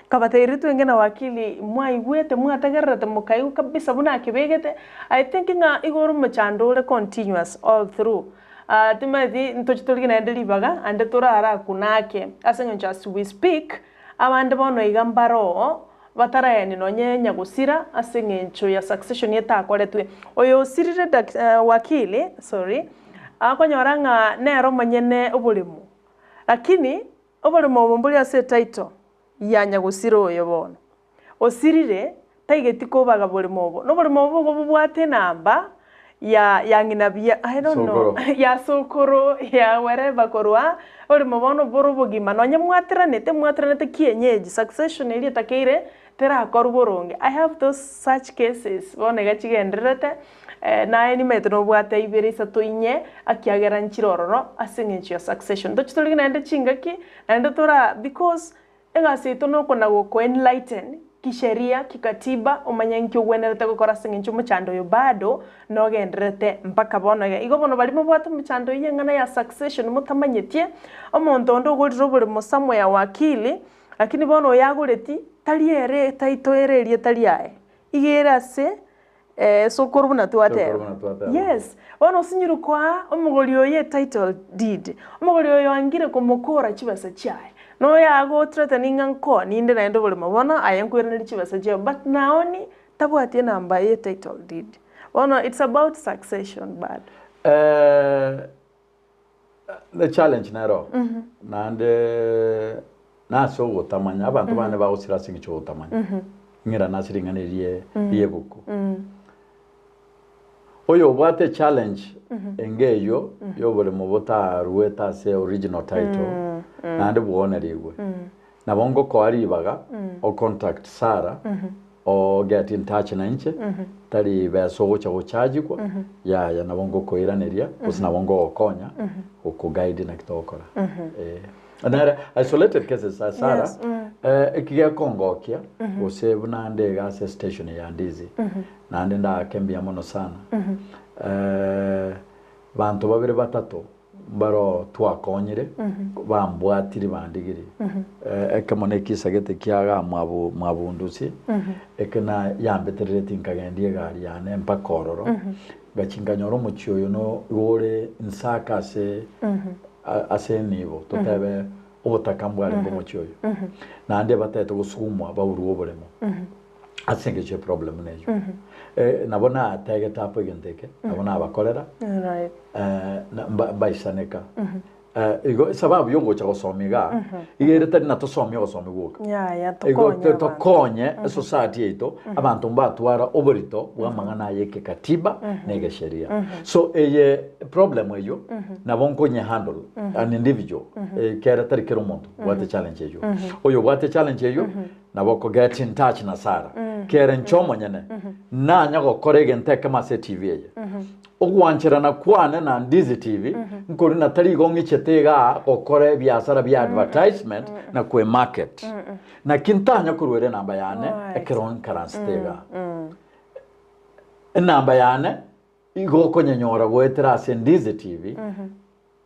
nkabatebiria twenge na wakili mwaigwete mwategererete mokaigwa kabisa buna akebegete I think ng'a igo ore omochando ore continuous all through. Timanyeti ntoche torigie naende ribaga, ande torarakune ake, ase eng'encho as we speak, abande bono iga mbare oo, bataraeni nonye nyagosira ase eng'encho ya succession etakoretwe. Oyo osirire dak wakili, sorry, akonyora ng'a nere omonyene oboremo, lakini oboremo obo mbori ase etitle ya nyagosira oyo bono. Osirire, taigeti kobaga boremo obo. Noboremo obo bogo bobwate enamba ya ya ng'ina bia I don't know Sokoro. ya sokoro ya wherever korwa oboremo bono bore obogima nonye mwateranete mwateranete kienyeji succession eria etakeire terakorwa boronge. I have those such cases bono iga chigendererete naye nimaete nobwate ibere isato inye akiagera nchire ororo ase eng'encho ya succession. Tochi torigie naende chingaki naende tora because Egasi yaito nokona goko enlighten kisheria, kikatiba, omanye nki ogwenerete gokora ase eng'encho omochando oyo bado nogendererete mpaka bono iga. Igo bono baria mobwate omochando oyio eng'ana ya succession motamanyetie, omonto onde ogorire oboremo somewhere wakili, lakini bono oyo agoreti tari ere etitle ere erieta riaye, iga ere ase Sokoro buna Sokoro twateba. buna twateba. Yes. Bono osinyire koa omogori oyo etitle deed. Omogori oyo oangire komokora chibesa chiaye. Noyo agothreatening ng'a nkoa ninde naende oboremo bono aye nkoiranerie chibesa chiao but naoni tabwati enamba ye title deed. Bono it's about succession bado. The challenge nero naende nase ogotamanya abanto bane bagosira ase eng'encho yogotamanya ng'irane ase ring'ana eri rie riebuku oyo obwate echallenge enga eywo ya oboremo botaruete ase original title naende bwonerigwe Nabo ngokoa ribaga o contact Sarah o get in touch na inche tari besa ogocha gochagigwa yaya nabo ngokoiraneria gose nabo ngogokonya gokoguide naki togokora eh. Nere isolated cases ase Sarah Yes, mm. eh, eki gekongokia gose buna nde iga ase station ya Ndizi naende ndake mbuya mono sana eh, banto babere batato Mbaro twakonyire, bambwatiri bandigirie. Ekemo nekisa gete kiaga mwabundusi, eke na yambeterereti nkagendia egari yane mpaka ororo, ngachia nkanyora omochie oyo no igo ore nsaka ase ase enibo, totebe obotaka mbwarenge omochie oyo. Naende batete gosugumwa baurwe oboremo. Ase engencho y'eproblem buna eyio. Nabo nategete apo egento eke, nabo nabakorera, na mbaisaneka. Igo esababu yogocha gosomia igaa, iga ere tari natosomie ogosomia gwoka. Yaya, Igo tokonye abanto. tokonye esociety yaito, abanto mbatwara oborito bwa amang'ana aya ekekatiba na egesheria. So eye problem eyio, nabo nkonye handle an individual, ekere tari kera omonto obwate challenge eyio. Oyo obwate challenge eyio, Nabo oko get in touch na Sarah. Kere inche omonyene nanya gokora egento ekemo ase etv eye. Ogwancherana kwane na Ndizi TV nkori na tari igo ng'ichete igaa gokora ebiasara bia advertisement na kwe market. Naki ntanya koruera enamba yane ekero nkaransete igaa. Enamba yane igo okonyenyora goetera ase Ndizi TV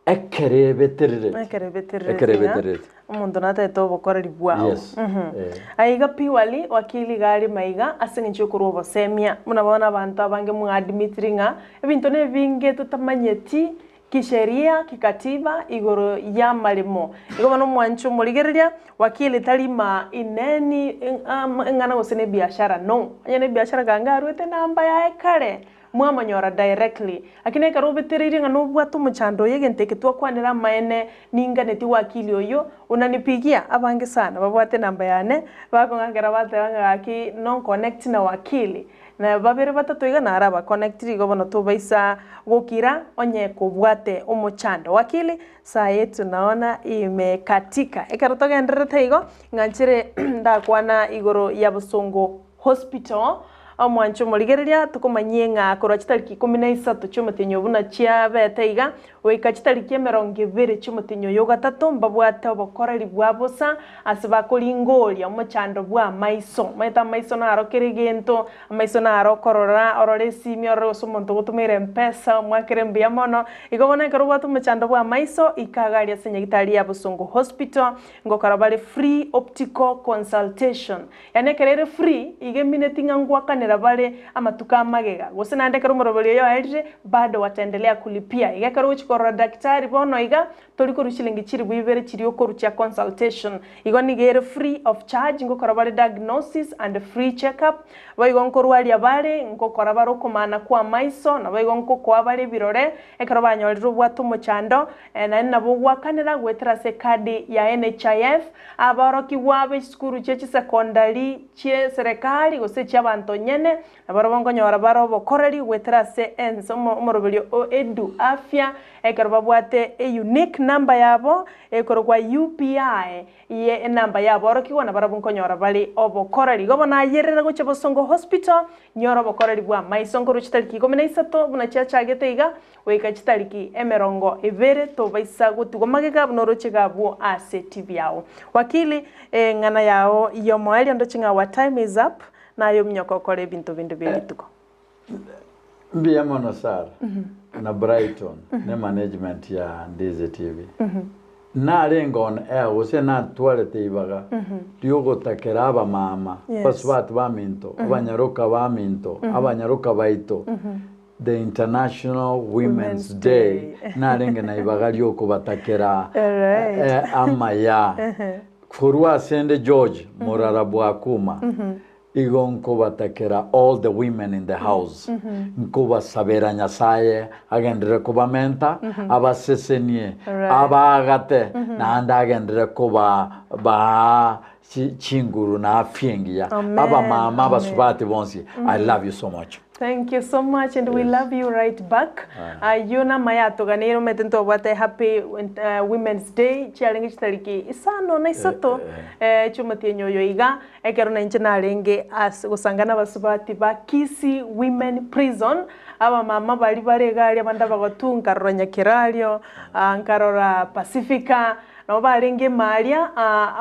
Ekero ebeterereti. Ekero ebeterereti Ekero ng'a ebeterereti. omonto natagete obokoreri bwao. Yes. Eh. Aiga purely wakili iga are maiga ase eng'encho yokorwa obosemia. Buna bono abanto abange mwaadmitiri ng'a ebinto nebinge totamanyeti kisheria, kikatiba igoro y'amaremo. Igo bono omwanche omorigereria, wakili tari ma ineni eng'ana gose na ebiashara no. Onye na ebiashara kange arwete enamba yaye kare. Mwamonyora directly. Lakini ekero obetereirie ng'a nobwate omochando oyo egento eke twakwanera amaene ninganeti wakili oyio, unanipigia, abange sana babwate enamba yane, bakong'akera bateba ng'a gaki nonconnect na wakili, na babere batato iga naro abaconnectiri igo bono tobaisa gokira onye kobwate omochando. Wakili, saa yetu naona imekatika. Ekero togendererete igo, ng'anchere ndakwana igoro ya Bosongo Hospital, Omwancho omorigereria, tokomanyie ng'a korwa chitariki ikomi na isato chi'omotienyi oo buna chiabete iga, goika chitariki emerongo ebere chi'omotienyi oyo ogatato, mbabwate obokoreri bwa bosa ase bakoringoria omochando bw'amaiso. Omanyete amaiso naro kera egento, amaiso naro okorora, orore esimi, orore gose omonto ogotomeire mpesa, omwakere mbuya mono. Igo bono ekero obwate omochando bw'amaiso, ika iga aria ase nyagitari ya Bosongo Hospital, ngokora bare free optical consultation. Yaani ekero ere free, iga emineti ng'a ngwakanera bare amatuko amagega, gose naende ekero omoroberi oyo oerire, bado wataendelea kulipia. Iga ekero ogochia korora daktari bono iga, tori korwa chilingi chilifu ibere chiria okorwa chia consultation. Igo nigo ere free of charge, ngokora bare diagnosis and free check up, boigo nkorwaria bare, ngokora bare okomana kwa amaiso, naboigo nkokoa bare ebirore, ekero banyorire obwate omochando, naende nabo ogwakanera goetera ase ekadi ya NHIF, Aborokigwa be chisukuru chie chisekondari chie serekari gose echi'abanto nyene, nabarabwo nkonyora bare obokoreri goetera ase ense omoroberio o Edu Afya ekero babwate e unique number yabo ekorokwa UPI ye enamba y'aborokigwa nabarabwo nkonyora bare obokoreri. Igo bono ayerera gochia Bosongo Hospital, nyora obokoreri bw'amaiso nkorwa chitariki ikomi na isato buna chiachagete iga Goika chitariki 20 tobaisa gotigwa magega buna oroche iga abwo ase TV yao. Wakili, eng'ana yao y'omoerio ndoche ng'a our time is up, naye ominyoke okore ebinto binde bie rituko. Mbuya mono Sarah na Brighton ne management ya Ndizi TV. Narenge on air gose natwarete ibaga riogotakera abamama, abasubati baminto, abanyaroka baminto, abanyaroka baito The International Women's Day narenge na ibaga riokobatakera amaya korwa asende George Morara Bwakuma igo nkobatakera all the women in the house nkobasabera Nyasaye agenderere kobamenta abasesenie abaagate naende agenderere koba baa chinguru na afya engiya abamama abasubati bonsi I love you so much. Thank you so much and we love you right back. Ayio namaya atoganeire omanyete ntobwate happy women's day chiarenge chitariki isano na isato chiomotienyi oyo iga ekero nainche narenge ase gosanga na abasubati ba Kisii women prison abamama baria bare iga aria abande abagotu nkarora Nyakerario nkarora Pacifica nabo barenge ime aria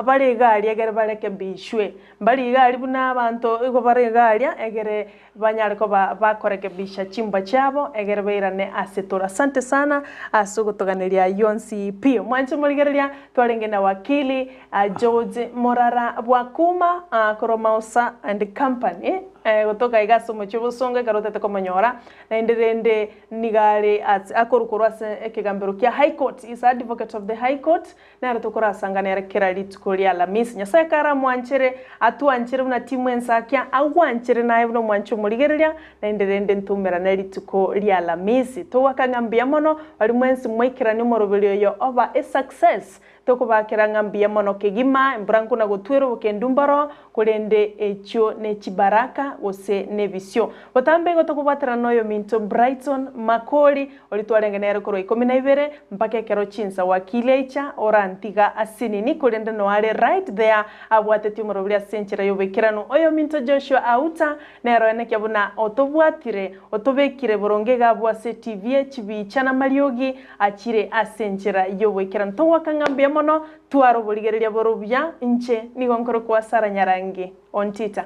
bare iga aria ekere barekebishwe mbari iga aria buna abanto igo bare iga aria egere Banyare koba bakorekebisha chimbwa chiabo, egere bairane ase tore. Asante sana ase ogotoganeria ayio onsi pi. Mwanche morigereria, twarenge na wakili George Morara Bwakuma korwa Mausa and Company. Gotoka iga ase omochie obosongo ekero otete komonyora, naende rende nigo are ase akorwa ase ekegambero kia High Court, is advocate of the High Court, nere tokorasanga nere kera rituko ria Alamisi. Nyasae ekero aramwanchere, atwanchere buna timu ensakia, agwanchere naye buna omwanchi omorigereria, naende rende ntoumerane rituko ria Alamisi. Togoaka ng'a mbuya mono, baria mwensi mwaikerania omoroberi oyo oba esuccess, Tokobakera ng'a mbuya mono kegima, embura nkuna gotwera obokendu mboro, korende echio ne chibaraka gose nebisio. Botambe igo tokobwaterana noyominto Brighton Makori, oria twarenge nere korwa ikomi na ibere mpaka ekero chinsa wakili aicha orantiga asinini, korende noare right there abwatetie omoroberi ase enchera y'oboikeranu. Oyominto Joshua Auta nere oenekia buna otobwatire, otobekire boronge iga abwo ase TV, chibicha na mariogi, Achire ase enchera y'oboikeranu. Togoaka ng'a mbuya mono, tware oborigereria bore obuya, inche nigo nkorokwa Sarah Nyarangi. Ontita.